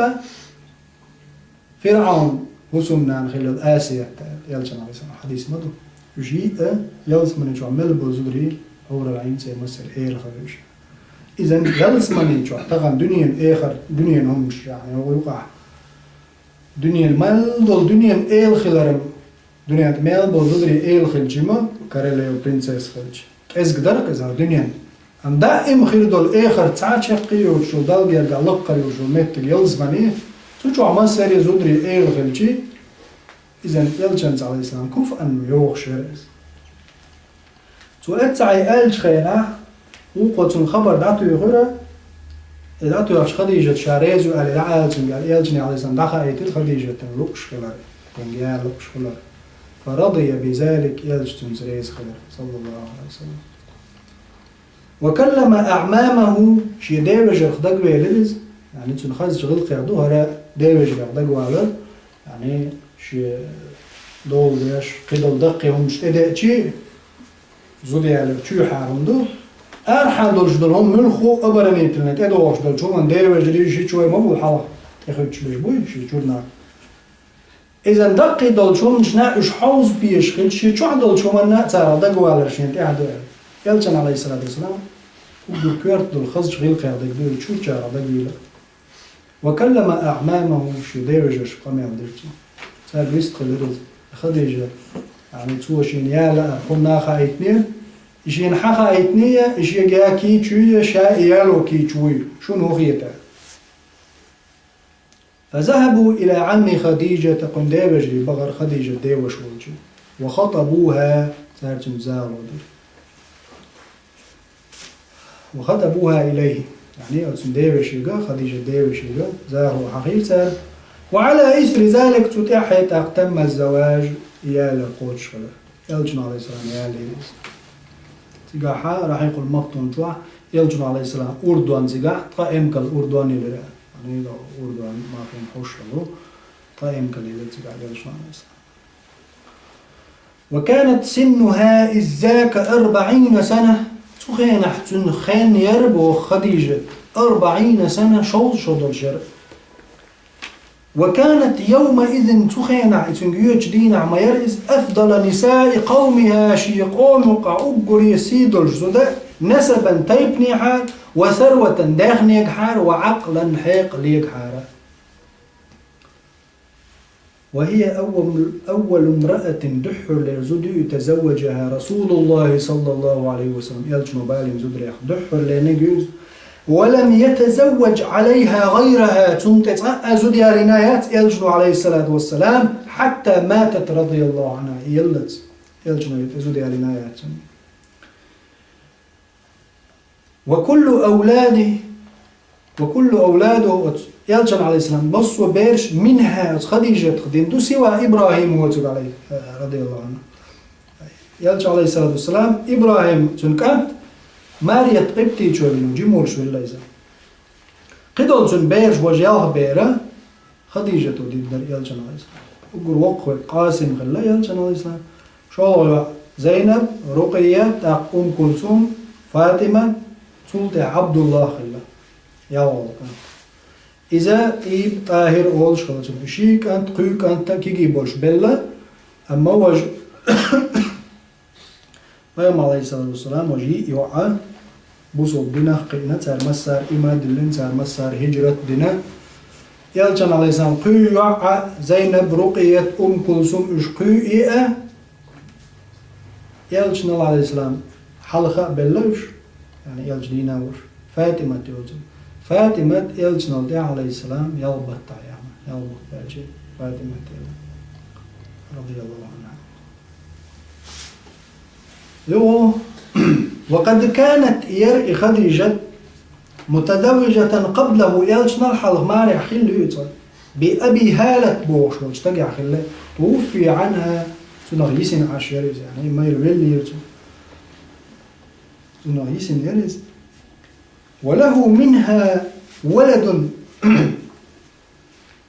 ФирӀавн хӀусамнана хилла Асият, Элчан, алейхиссалам, хьадис ма ду. Уьш йиъ а, ялсамани чохь мел болу зударий, хьурул Ӏийн, церан массеран эла хир ю уьш. Иза ялсамани чохь тахана дуьненан эхар, дуьненан хӀуманаш, яъни, юкъахь. Дуьненан мел долу дуьненан эла хиларан, дуьнен тӀе мел болу зударий эла хилча ма, королева, принцесса хилча. КӀезиг дара-кх иза дуьненан. Амма даим хир долу эхар цхьа а чекх йоцуш йолу, Далла гергахь лакхара йолуш йолу меттиг ялсамани, цу чохь массеран зударий эла хилчи, иза Элчанца, алейхиссалам, куф аьлла йогӀуш яра иза. Цо эццахь и аьллачу хенахь, вукхо цунна хабар дӀатуьйхира, и дӀатоьхча Хадижат ша реза ю аьлла, дӀа аьлла цуьнга аьлла, Элчане, алейхиссалам, дӀахаийтира Хадижатана лууш хилар, кхуьнга яра лууш хилар. Фа радия би залик, Элча цуьнца реза хилира, саллаллаху алейхи ва саллям. Ва каллама аъмамаху, шен девежарх дагавелира иза, яъни цуьнан хазачу гӀиллакхех ду хӀара девежарех дагавалар, яъни шен дола деш, кхидолу даккхий хӀуманаш тӀедеъчи, зуда ялар чоьхьара хӀума ду, арахьа долуш долу хӀума муьлхха а оборонительный тӀедогӀуш долчу хӀуманна девежарий ши чой ма бу хьалха тӀехуьттуш беш буй ши чуьра нах. Иза даккхий долчу хӀуманашна уьш хьовза пеша хилча, шен чохь долчу хӀуманна а царах дагавалар шена тӀехь ду аьлла. Элчан, алейхиссалату вассалам, уггар коьрта долу хазачу гӀиллакхех дагадоьлла чуьрчарах дагавелира. Ва каллама аъмамаху, шен девежаршка къамел дира цо. Цаьрга вистхилира иза. Хадижа, яъни цо шена яла а кхунна а хаийтинера, и шена хьан хаийтине а, и шега я кийча вуй, ша и яло кийча вуй, шуна хӀун хета? Фазахабу ила Ӏамми Хадижата, кхуьнан девежарий бахара Хадижат деваша волчу. Ва хатабуха, цара цуьнца загӀа дира. Ва хатабуха илайхи, яъни оцу девешига, Хадижат девешига, загӀа хьахийра цара. Ва Ӏала исри залик, цу тӀаьхье тӀаккха тамма заваж, ялар кхочуш хилар. Элчано, алейхиссалам, ялийра иза. Цигахь Рахьикъул Махтум чохь, Элчано, алейхиссалам, Урдон цигахь, ткъа эмкал Урдон йилира. Яъни Урдон махкана хьуш хилла, ткъа эмкал йилира цигахь Элчано, алейхиссалам. Ва канат синнуха иззака арбаӀина сана. Цу хенахь цуьнан хенна яра боху Хадижат, арбаӀина сана, шовзткъа шо долуш яра. Ва канат йовмаизин, цу хенахь, и цуьнга йоьдучу дийнахь ма яра иза, афдала нисаи къовмиха, шен къоман юкъахь уггаре сий долуш зуда, насабан, тайпанехьара, ва сарватан, даьхнегахьара, ва Ӏакълан, хьекъалегахьара. Ва хия аввалу, аввалу мраатин, дуьххьарлера зуда ю, тазавважаха Расулуллахи саллаллаху алейхи ва саллям, Элчано балийна зударех дуьххьарлерниг ю иза. Ва лам ятазавваж алейха гайраха, цунна тӀе цкъа а зуда ялийна яц Элчано, алейхиссалату вассалам, хьатта матат радияллаху анха, и еллалц Элчано тӀе зуда ялийна яц цунна. Ва куллу авлади, ва куллу авладу, оцу Элчан, алейхиссалам, массо а бераш, минха, оцу Хадижатах дина ду, сива Ибрахим воцург, алей-, радияллаху анху. Элча, алейхиссалату вассалам, Ибрахим, цуьнан кӀант, Марият Къибтичо вина, жима волуш велла иза. Кхидолу цуьнан бераш, важа ялх бер а, Хадижато дина дара Элчан, алейхиссалам. Уггар воккхаве Къасим хилла Элчан, алейхиссалам. ШолгӀа йоӀ Зайнаб, Рукъият, тӀаккха Умм Кулсум, Фатима, цул тӀаьхьа Абдуллах хилла. ЯлхолгӀа кӀант. Иза ТӀийба, ТӀахир олуш хилла цунна. Ши кӀант, кхуьй кӀант а кегий болуш белла, амма важа Пайхамар, алейхиссалату вассалам, важа йиъ йоӀ а, бусалба динах кхиъна, цара массара иман диллина, цара массара хӀижрат дина. Элчан, алейхиссалам, кхуьй йоӀ а, Зайнаб, Рукъият, Умм Кулсум, уьш кхуьй а, Элчанал, алейхиссалам, хьалха а белла уьш, яъни Элча дийна а вуш, Фатимат йоцург. Фатимат Элчанал тӀе, алейхиссалам, ялх баттахь яхна, ялх бутт баьлчи Фатимат яла, радияллаху анхьа. Юха, ва къад канат, яра и Хадижат, мутазаввижатан къаблаху, Элчанал хьалха марехь хилла ю иза, би Аби Хьалат бохуш волчу стагехь хилла, тувуффия анхьа, Цунах йисина Ӏаш яра иза, яъни, майра веллера цо. Цунах йисина яра иза. وله منها ولد.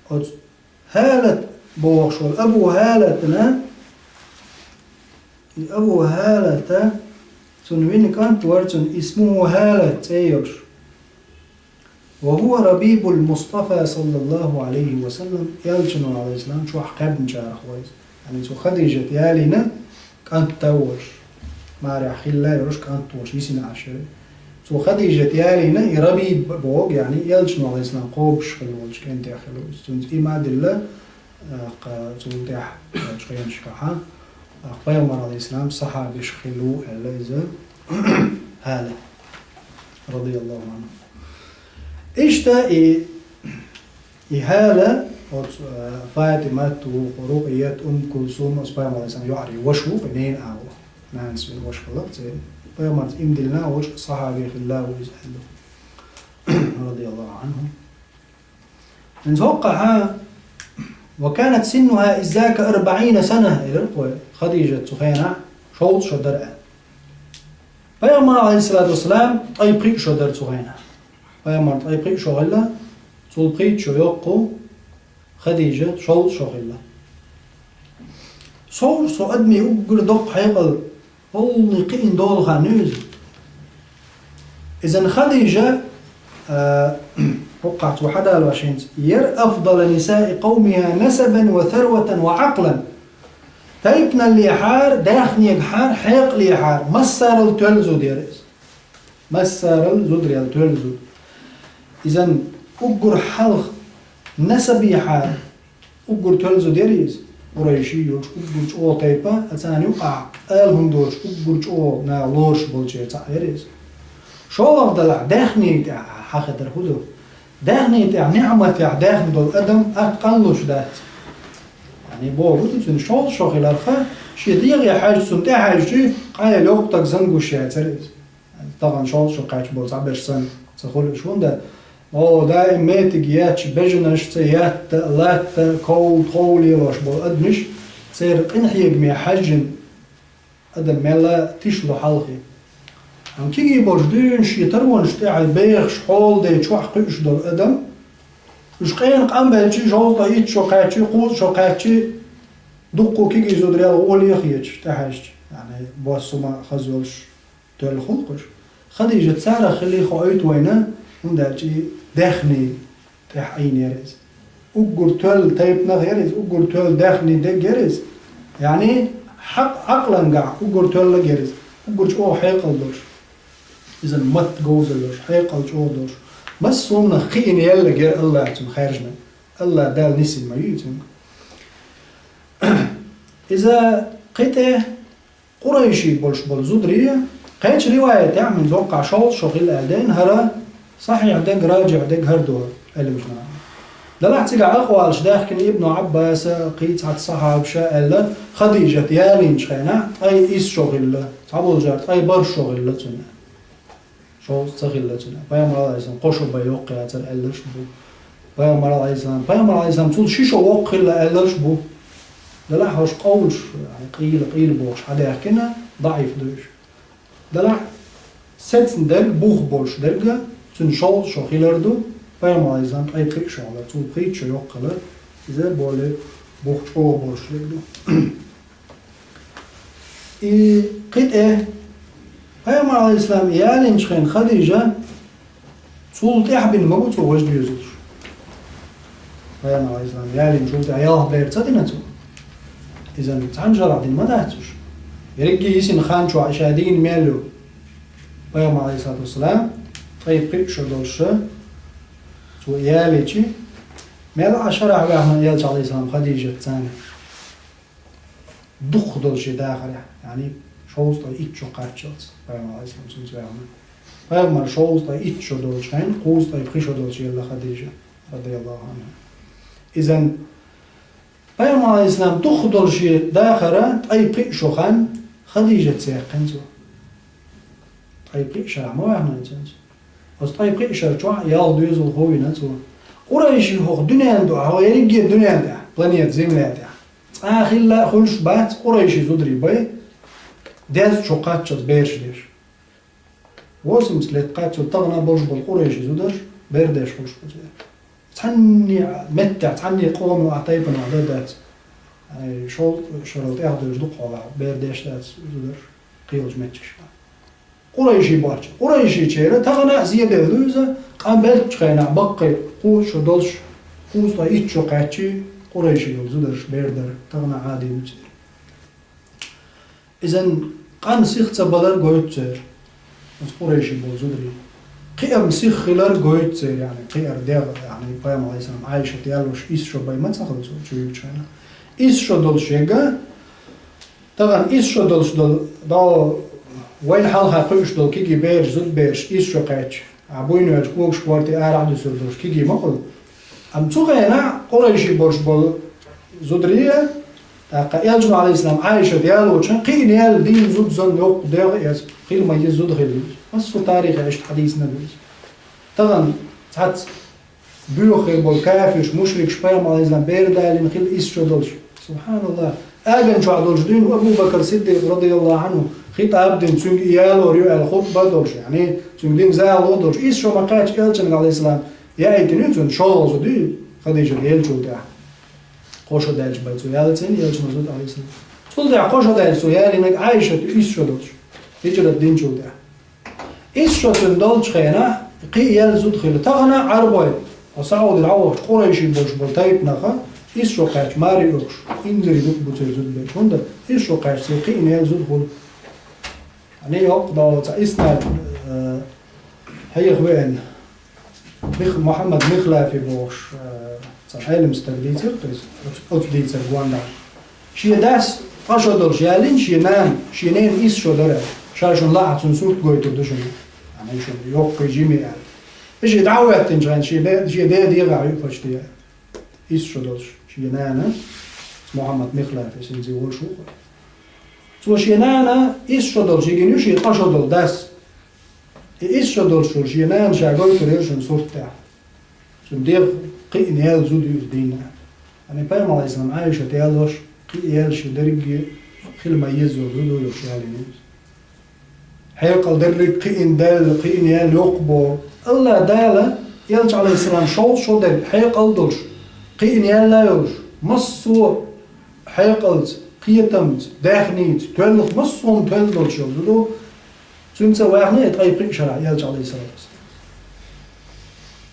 Оцу ХӀалат бохуш волу Абу ХӀалатана, и Абу ХӀалата, цунна вина кӀант вара цунна, اسمه ХӀалат цӀе йолуш. وهو ربيب المصطفى صلى الله عليه وسلم, Элчано, Ӏалайхиссалам, чохь кхаьбначарах вара иза. Яъни цу Хадижат ялийна кӀант а волуш, марехь хилла а йолуш кӀант волуш, йисина Ӏаш яра. Цу Хадижат ялийна и Рабиб боху, яъни Элчано, Ӏалайхиссалам, кхобуш хилла волчу кӀентех хилла ву иза. Цуьнца и ма а дилла, а, кха, цул тӀаьхьа, а, чу хенашкахьа, а, Пайхамар, Ӏалайхиссалам, сахьабех хилла ву аьлла иза ХӀала, радияллаху Ӏанху. Иштта и И ХӀала, оцу, э, ФатӀимат ву, Рукъият, Умм Кулсум, оцу Пайхамаран йоӀарий ваша ву, и ненан а ву. Нанас вина ваша хилла церан. Пайхамарца иман диллина а волчу сахьабех хилла ву иза аьлла, радияллаху Ӏанху. ХӀинца хӀокхахьа, وكانت سنها إذ ذاك أربعين سنة, элира кхо, Хадижат цу хенахь шовзткъа шо дара аьлла. Пайхамар, Ӏалайхиссалату вассалам, ткъе пхиъ шо дара цу хенахь. Пайхамар ткъе пхиъ шо хилла, цул пхийтта шо йоккха ву, Хадижа шовзткъа шо хилла. Сов со адамийн уггар доккха хьекъал, хӀалле кхиъна долу хан ю иза. Иза Хадижа, а, хӀокхахь цо хьадалош хӀинца: يا أفضل نساء قومها نسبا وثروة وعقلا. Тайпаналлехьара, даьхнегахьара, хьекъалехьара, массарал тоьлла зуда яра иза. Массарал зударел тоьлла зуда. Иза уггар хьалха насабехьара уггар тоьлла зуда яра иза. Къурайши йолуш уггар чӀогӀа тайпа, а царна юкъахь ала хӀума доцуш уггар чӀогӀа наха лоруш болчеран цхьаъ яра иза. ШолгӀа далахь, даьхни тӀехь хьахедар хӀун ду? Даьхни тӀехь, ниӀматехь даьхна долу адам атта къанлуш дац. Яъни боху ду цуьнан шовзткъа шо хиларх, шен дегӀе хьаьжча, цунна тӀехьаьжча, къайле йоккха стаг зангуш яцара иза. Тахана шовзткъа шо кхаьчна болу цхьаберш санна ца хуьлу уьш, хӀунда, о, даим меттиг етташ, бежанаш ца етта, латта, ков, тхов лелош болу адамаш, церан къинхьегаме хьаьжжина адам мел тишло хьалхе. Амма кегий болуш дуьйна шен таронаш тӀехь бехаш, хьолада чохь кхуьуш долу адам, уьш къена къам белча, шовзткъа итт шо кхаьчча, кхузткъа шо кхаьчча, дуккха кегий зударел гӀоле а хеташ, тӀехьаьжча, яъни, бос хӀума хаза йолуш, тоьлла хуьлу-кх уьш. Хадижат царах хиллий хоуьйту вайна, хӀунда аьлча и даьхни тӀехь Ӏийна яра иза. Уггар тоьлла тайпанах яра иза, уггар тоьлла даьхни дерг яра иза. Яъни, хьакъ-, Ӏакълангахь уггар тоьллаг яра иза, уггар чӀогӀа хьекъал долуш. Иза матта говзаллаш, хьекъал чӀогӀа долуш. Массо а хӀуманах кхиъна еллаг яра АллахӀа цунна хаьржина. АллахӀ Дала нисйина ма ю иза цуьнга. Иза кхин тӀе къурайши болуш болу зударий, кхечу риваятехь, хӀинца хӀокхахь шовзткъа шо хилла аьлла дайна, хӀара сахьихь дерг, раджихь дерг хӀара ду Ӏилманчийн. Делахь цигахь акъвалаш даьхкина Ибну Ӏаббаса, кхин цхьацца сахьабаша аьлла, Хадижат ялийначу хенахь ткъе исс шо хилла, цхьаболчара ткъе бархӀ шо хилла цуьнан. Шовзткъа ца хилла цуьнан. Пайхамар, Ӏалайхиссалам, кхо шо бен йоккха яцара аьлларш а бу. Пайхамар, Ӏалайхиссалам, Пайхамар, Ӏалайхиссалам, цул ши шо воккха хилла аьлларш а бу. Делахь хӀорш къовлуш, къийла, къийла бохуш хьадаьхкина, даӀиф ду уьш. Делахь сецна дерг, бух болуш дерг, цуьнан шовзткъа шо хилар ду, Пайхамар, Ӏалайхиссалам, ткъе пхиъ шо хилар, цул пхийтта шо йоккха хилар, иза боле бух чӀогӀа болуш дерг ду. И кхин тӀе Пайхамар, Ӏалайхиссалам, ялийначу хенахь Хадижа цул тӀаьхьа бина ма бу цо важа доьзалш. Пайхамар, Ӏалайхиссалам, ялийначул тӀаьхьа ялх бер ца дина цо? Иза цхьана шарахь дина ма дац уьш. Ерриге йисина хан чохь и ша дийна мел ю. Пайхамар, Ӏалайхиссалату вассалам, ткъе пхиъ шо долуш ша, цо ялийча, мел а шарахь ваьхна Элча, Ӏалайхиссалам, Хадижат царна. Дукха долу шен дахарехь, яъни шовзткъе итт шо кхаччалц, Пайхамар, Ӏалайхиссалам, цуьнца ваьхна. Пайхамар шовзткъе итт шо долчу хенахь, кхузткъе пхи шо долчу елла Хадижа, радияллаху Ӏанха. Иза Пайхамар, Ӏалайхиссалам, дукха долу шен дахар ткъе пхиъ шо хан Хадижаца яьккхина цо. Ткъе пхиъ шарахь ма ваьхна цуьнца. Оцу ткъе пхиъ шар чохь ялх доьзалхо вина цо. Къурайши хӀокху дуьненна дуьхьа, хӀокху ерриге дуьненна тӀехь, планета Земля тӀехь, Цхьа хилла а хуьлуш бац къурайши зударий бай, деза чу кхаччалц бераш деш. Восемьдесят лет кхаччалц тахана болуш болу къурайши зударш бер деш хуьлуш бу церан. Цхьанне а меттехь, цхьанне а къомо а тайпана а дан дац. Ай, шовзткъа шарал тӀаьхьа девлла дукха хьолахь бер деш дац зударш кхечу меттигашкахь. Къурайши бохча. Къурайшичеран тахана а зеделла ду иза, къам беллачу хенахь баккхий кхузткъа шо долуш, кхузткъе итт шо кхаьччий, къурайши йолу зударш бер дара, тахана а Ӏадийна ду церан. Иза къам сих ца балар гойту церан, оцу къурайши болу зударий. Кхиам сих хилар гойту церан, яъни кхиар дегӀ, яъни пайхамар Ӏалайхиссалам Ӏайшат яллалц исс шо бай ма ца хилла цо чу юьгучу хенахь. Исс шо долуш ерг, тахана исс шо долуш долу, дӀо вайна хьалха кхуьуш долу кегий бераш, зудбераш, исс шо кхаьчча, а буйнаш когаш корта арахь а дуьсур долуш кегий ма хуьлу. Амма цу хенахь къурайши болуш болу зударий, тӀаккха элчано Ӏалайхиссалам Ӏайшат ялочу хенахь кхиъна яьлла дийна зуда санна йоккха дегӀ а эца, хила ма еза зуда хилла иза. Массо а тарихехь иштта хьадийцина ду иза. Тахана цхьацца боьха хир болу кафирш, мушрикаш пайхамар Ӏалайхиссалам бер далийна хилла исс шо долуш. СубхьаналлахӀ. Аган чохь долуш дуьйна Абу Бакр Сиддикъ, радияллахӀу Ӏанху, хитӀаб дина, цуьнга и ялор ю аьлла хутба а долуш, яъни цуьнга дина захало а долуш. Исс шо ма кхаьчча элчанга Ӏалайхиссалам яийтина ю цунна шолгӀа зуда ю, Хадижат еллачул тӀаьхьа. Кхо шо даьлча бай цо ялийна элчано зуда Ӏалайхиссалам. Цул тӀаьхьа кхо шо даьлча цо ялийнарг Ӏайшат ю исс шо долуш, хиджрат динчул тӀаьхьа. Исс шо цуьнан долчу хенахь, кхин а яьлла зуда хилла. Тахана Ӏарбой, хьо Саудера дӀавахча къурайши болуш болу тайпанах, исс шо кхаьчча маре оьхуш, инзаре дукха бу церан зудабераш. ХӀунда исс шо кхаьчча церан кхин а яьлла зуда хуьлу. Хьан йоккха долу цхьа иснад, э, хьеха веана. Мих-, Мухьаммад Михлафи бохуш, э, цхьа Ӏелам стаг дийцира, то есть оцу, оцу дийцар гондахь. Шен дас ткъа шо долуш ялийна шен нана, шен ненан исс шо дара, ша шуна лаахь цуьнан сурт гойтур ду шуна. Ана шуна йоккхий жиме аьлла. И шен дӀа а хӀоьттинчу хенахь, шен де-, шен ден дегӀахь ю почти. Исс шо долуш шен нана, Мухьаммад Михлафи, синзи волуш ву. Цо шен нана исс шо долуш йигина ю шен ткъа шо долу дас. И исс шо долуш волу шен нана ша гойтур яра шуна сурт тӀехь. Цуьнан дегӀ кхиъна яьлла зуда ю иза дийна. Ани пайхамар Ӏалайхиссалам Ӏайшат ялош, кхин а яьлла шен дерриге хила ма езза йолу зуда ю йош ялийна иза. Хьекъал дерриг кхиъна даьлла, кхиъна яьлла йоккха боху. АллахӀ Дала, элча Ӏалайхиссалам шовзткъа шо дерг хьекъал долуш, кхиъна яьлла йолуш, массо а хьекъалца, кхетамца, даьхница, тоьллах, массо а хӀума тоьлла долуш йолу зуда ду. Цуьнца а ваьхна и ткъе пхиъ шарахь элча Ӏалайхиссалату вассалам.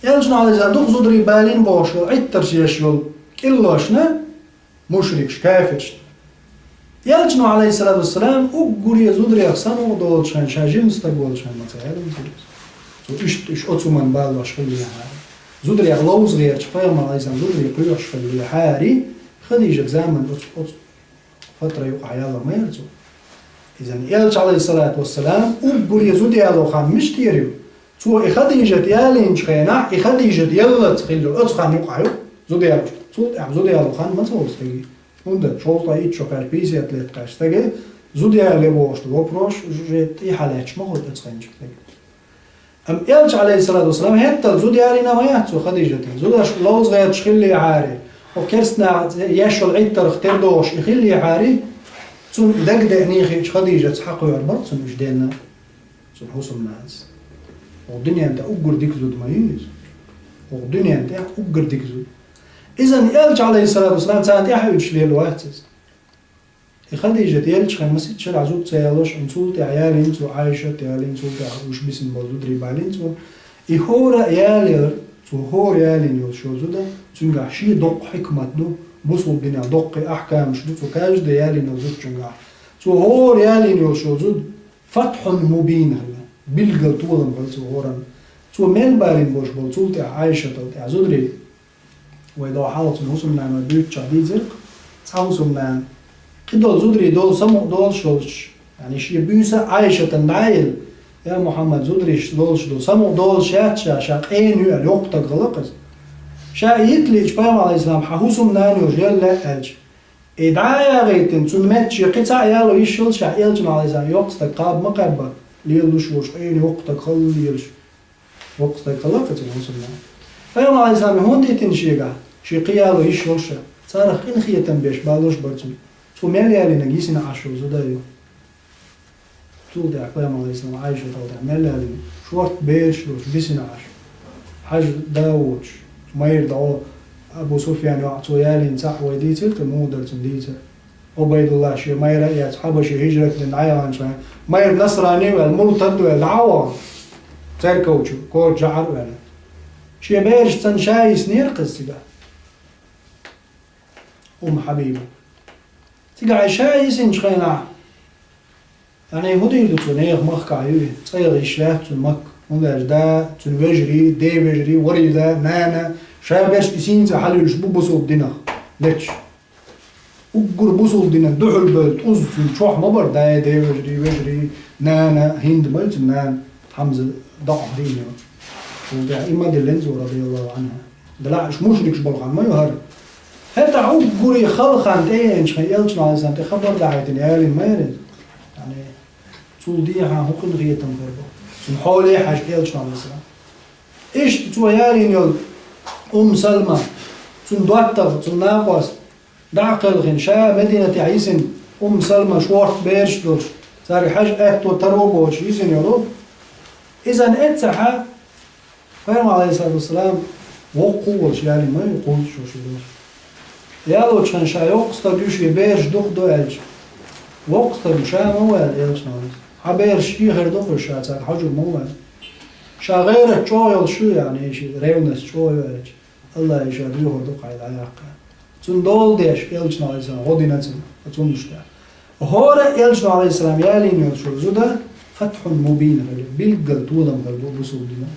Элчано Ӏалайхиссалам дукха зударий балийна бохуш йолу, Ӏиттарш еш йолу кӀиллошна, мушрикаш, кафирш. Элчано, Ӏалайхиссалату вассалам, уггаре зударех самукъа долчу хенахь, ша жима стаг волчу хенахь ма ца аьлла иза. Цо иштта уьш оцу хӀуманна балош хиллехьара. Зударех ловза гӀерташ, пайхамар, Ӏалайхиссалам, зударий кхоьхьуш хиллехьара, Хадижат заманахь оцу, оцу фатра юкъахь яла ма яра цо. Иза элча, Ӏалайхиссалату вассалам, уггаре зуда яло хан мичара ю? Цо и Хадижат ялийначу хенахь, и Хадижат яллалц хилла оцу хан юкъахь ю зуда ялош. Цул тӀаьхьа зуда яло хан ма ца волу стаге. ХӀунда шовзткъе итт шо кхаьчча, пятьдесят лет кхаьчча стаге зуда яле бохуш ду вопрос уже тӀехьа лаьтташ ма хуьлу оцу хенчу стаге. Амма элча, Ӏалайхиссалату вассалам, хӀеттал зуда ялийна ма яц цо Хадижатан. Зудаш ловза гӀерташ хиллехьара, хӀокху керстанаха еш йолу Ӏиттарх тера догӀуш и хиллехьара, цунна дагадеъний хиъча Хадижатца хьакхоьхьур бара цунна уьш денна. Цуьнан хӀусамнанас. ХӀокху дуьнен тӀехь уггар дика зуда ма ю иза. ХӀокху дуьнен тӀехь уггар дика зуда. Иза элча, Ӏалайхиссалату вассалам, царна тӀаьхьа уьдуш лела вац иза. И Хадижат еллачу хенахь масийтта шарахь зуда ца ялош, амма цул тӀаьхьа ялийна цо, Ӏайшат ялийна, цул тӀаьхьа уьш бисина болу зударий балийна цо. И хӀора а ялор, цо хӀора ялийна йолуш йолу зуда, цуьнгахь шен доккха хьикмат ду, бусулба динан доккхий ахькамаш ду, цо каждый ялийна йолу зуда чуьнгахь. Цо хӀора ялийна йолуш йолу зуда, Фатхьун мубин хилла, билггал толам хилла цо хӀоранна. Цо мел балийна болуш болу цул тӀаьхьа Ӏайшатал тӀаьхьа зударий. Вай догӀу хьалха цуьнан хӀусамнана вай буьйцучохь дийцира, цхьа хӀусамнана кхидолу зударий долу самукъа долуш йолчу, яъни шен буьйса Ӏайшатана дӀа а елла: «Я Мухьаммад, зударий долуш долу самукъа долуш яц ша, ша къена ю», – аьлла, йоккха стаг хилла-кх иза. Ша и йита лиъча, пайхамар, Ӏалайхиссалам, хьан хӀусамнана йолуш яла лаьа аьлча, и дӀа а ягӀийтина, цунна меттахь кхин цхьаъ яло йиш йолуш, ахь элчано, Ӏалайхиссалам, йоккха стаг кхаба ма кхаьбба, лелалуш волуш, Ӏийна йоккха стаг хала лелаш. Воккха стаг хилла-кх иза хӀусамнана. Пайхамар, Ӏалайхиссалам, хӀунда йитина шегахь, шен кхин яло йиш йолуш? Царах къинхетам беш балуш бар цунна. Цо мел ялийнарг йисина Ӏаш йола зуда ю. Цул тӀаьхьа пайхамар, Ӏалайхи ссалам, Ӏайшата тӀехьа мел ялийнарг шортта бераш долуш бисина Ӏаш. Хьажа да воцуш, майра дӀо Абу Суфьян йоӀ цо ялийна цхьаъ вай дийцира, тӀе муха дара цунна дийцар. Ӏубайдуллахь шен майра а эцна, Хьабаше хӀижрат дина дӀаяханчу хенахь, майра насрани а ваьлла, муртад а ваьлла, дӀа а вахана, церков чу, коча жӀара а ваьлла. Шен берашца ша йиснера кхуза цигахь. Умму Хьабиба. Цигахь ша йисинчу хенахь, яъни, хӀун дийр ду цо, нехан махкахь ю и, цӀа яха йиш яц цунна Макка. ХӀунда аьлча да, цуьнан вежарий, ден вежарий, ворхӀ да, нана, ша берш и сийна цӀа хьалуьйш бу бусулба динах леташ. Уггар бусулба динан дуьхьал бевлла тӀуза цуьнан чохь ма бара, дай, ден вежарий, вежарий, нана, ХӀинда ма ю цуьнан нана, Хьамза докъахь дийна йолу. Цул тӀаьхьа и ма диллина цо, радияллаху Ӏанха. Делахь уьш мушрикаш болу хан ма ю хӀара. ХӀетахь уггаре хала хан тӀееанчу хенахь элчано, Ӏалайхи ссалам, тӀе хабар дахьийтина ялийна ма яра иза. Яъни, цул дехьа хӀун къинхетам хир бу? Цуьнан хьоле а хьаьжна элчано, Ӏалайхи ссалам. Иштта цо ялийна йолу Умму Салма, цуьнан доттагӀа, цуьнан накъост, дӀа а кхелхина, ша Мединатехь йисина Умму Салма шортта бераш долуш, цаьрга хьаьжа аьтто таро а боцуш йисина йолу. Иза эццахь, пайхамар, Ӏалайхи ссалату вассалам, воккха а волуш ялийна ма ю, кхузткъа шо шу долуш. Ялочу хенахь ша йоккха стаг ю, шен бераш дукха ду аьлча, воккха стаг ю, ша ма ву аьлла элчано. Хьан бераш шен хир ду-кх уьш, ша цаьрга хьожур ма ву аьлла. Ша гӀайрат чӀогӀа йолуш ю, яъни, шен ревность чӀогӀа ю аьлча, АллахӀа ша доьхур ду-кх хьайна дӀаяккха. Цунна дола деш, элчано, Ӏалайхи ссалам, гӀо дина цунна, цунна иштта. ХӀора элчано, Ӏалайхи ссалам, ялийна йолчу зуда фатхьун мубин хилла, билггал толам хилла бу бусулба динан.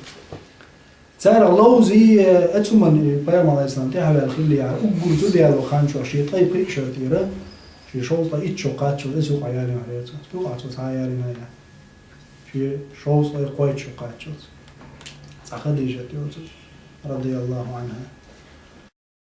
Царах ловзий, э, эцуман, э, пайхамар, Ӏалайхи ссалам, тӀаьхьаваьлла хиллехьара, уггар зуда яьлла хан чохь шен ткъе пхи шарахь тӀера, шен шовзткъе итт шо кхаччалц, эцу юкъахь ялийна хьаьрца. Юкъахь цо цхьа а ялийна яц. Шен шовзткъе кхойтта шо кхаччалц. Цхьа Хадижат йоцург, радияллаху Ӏанха.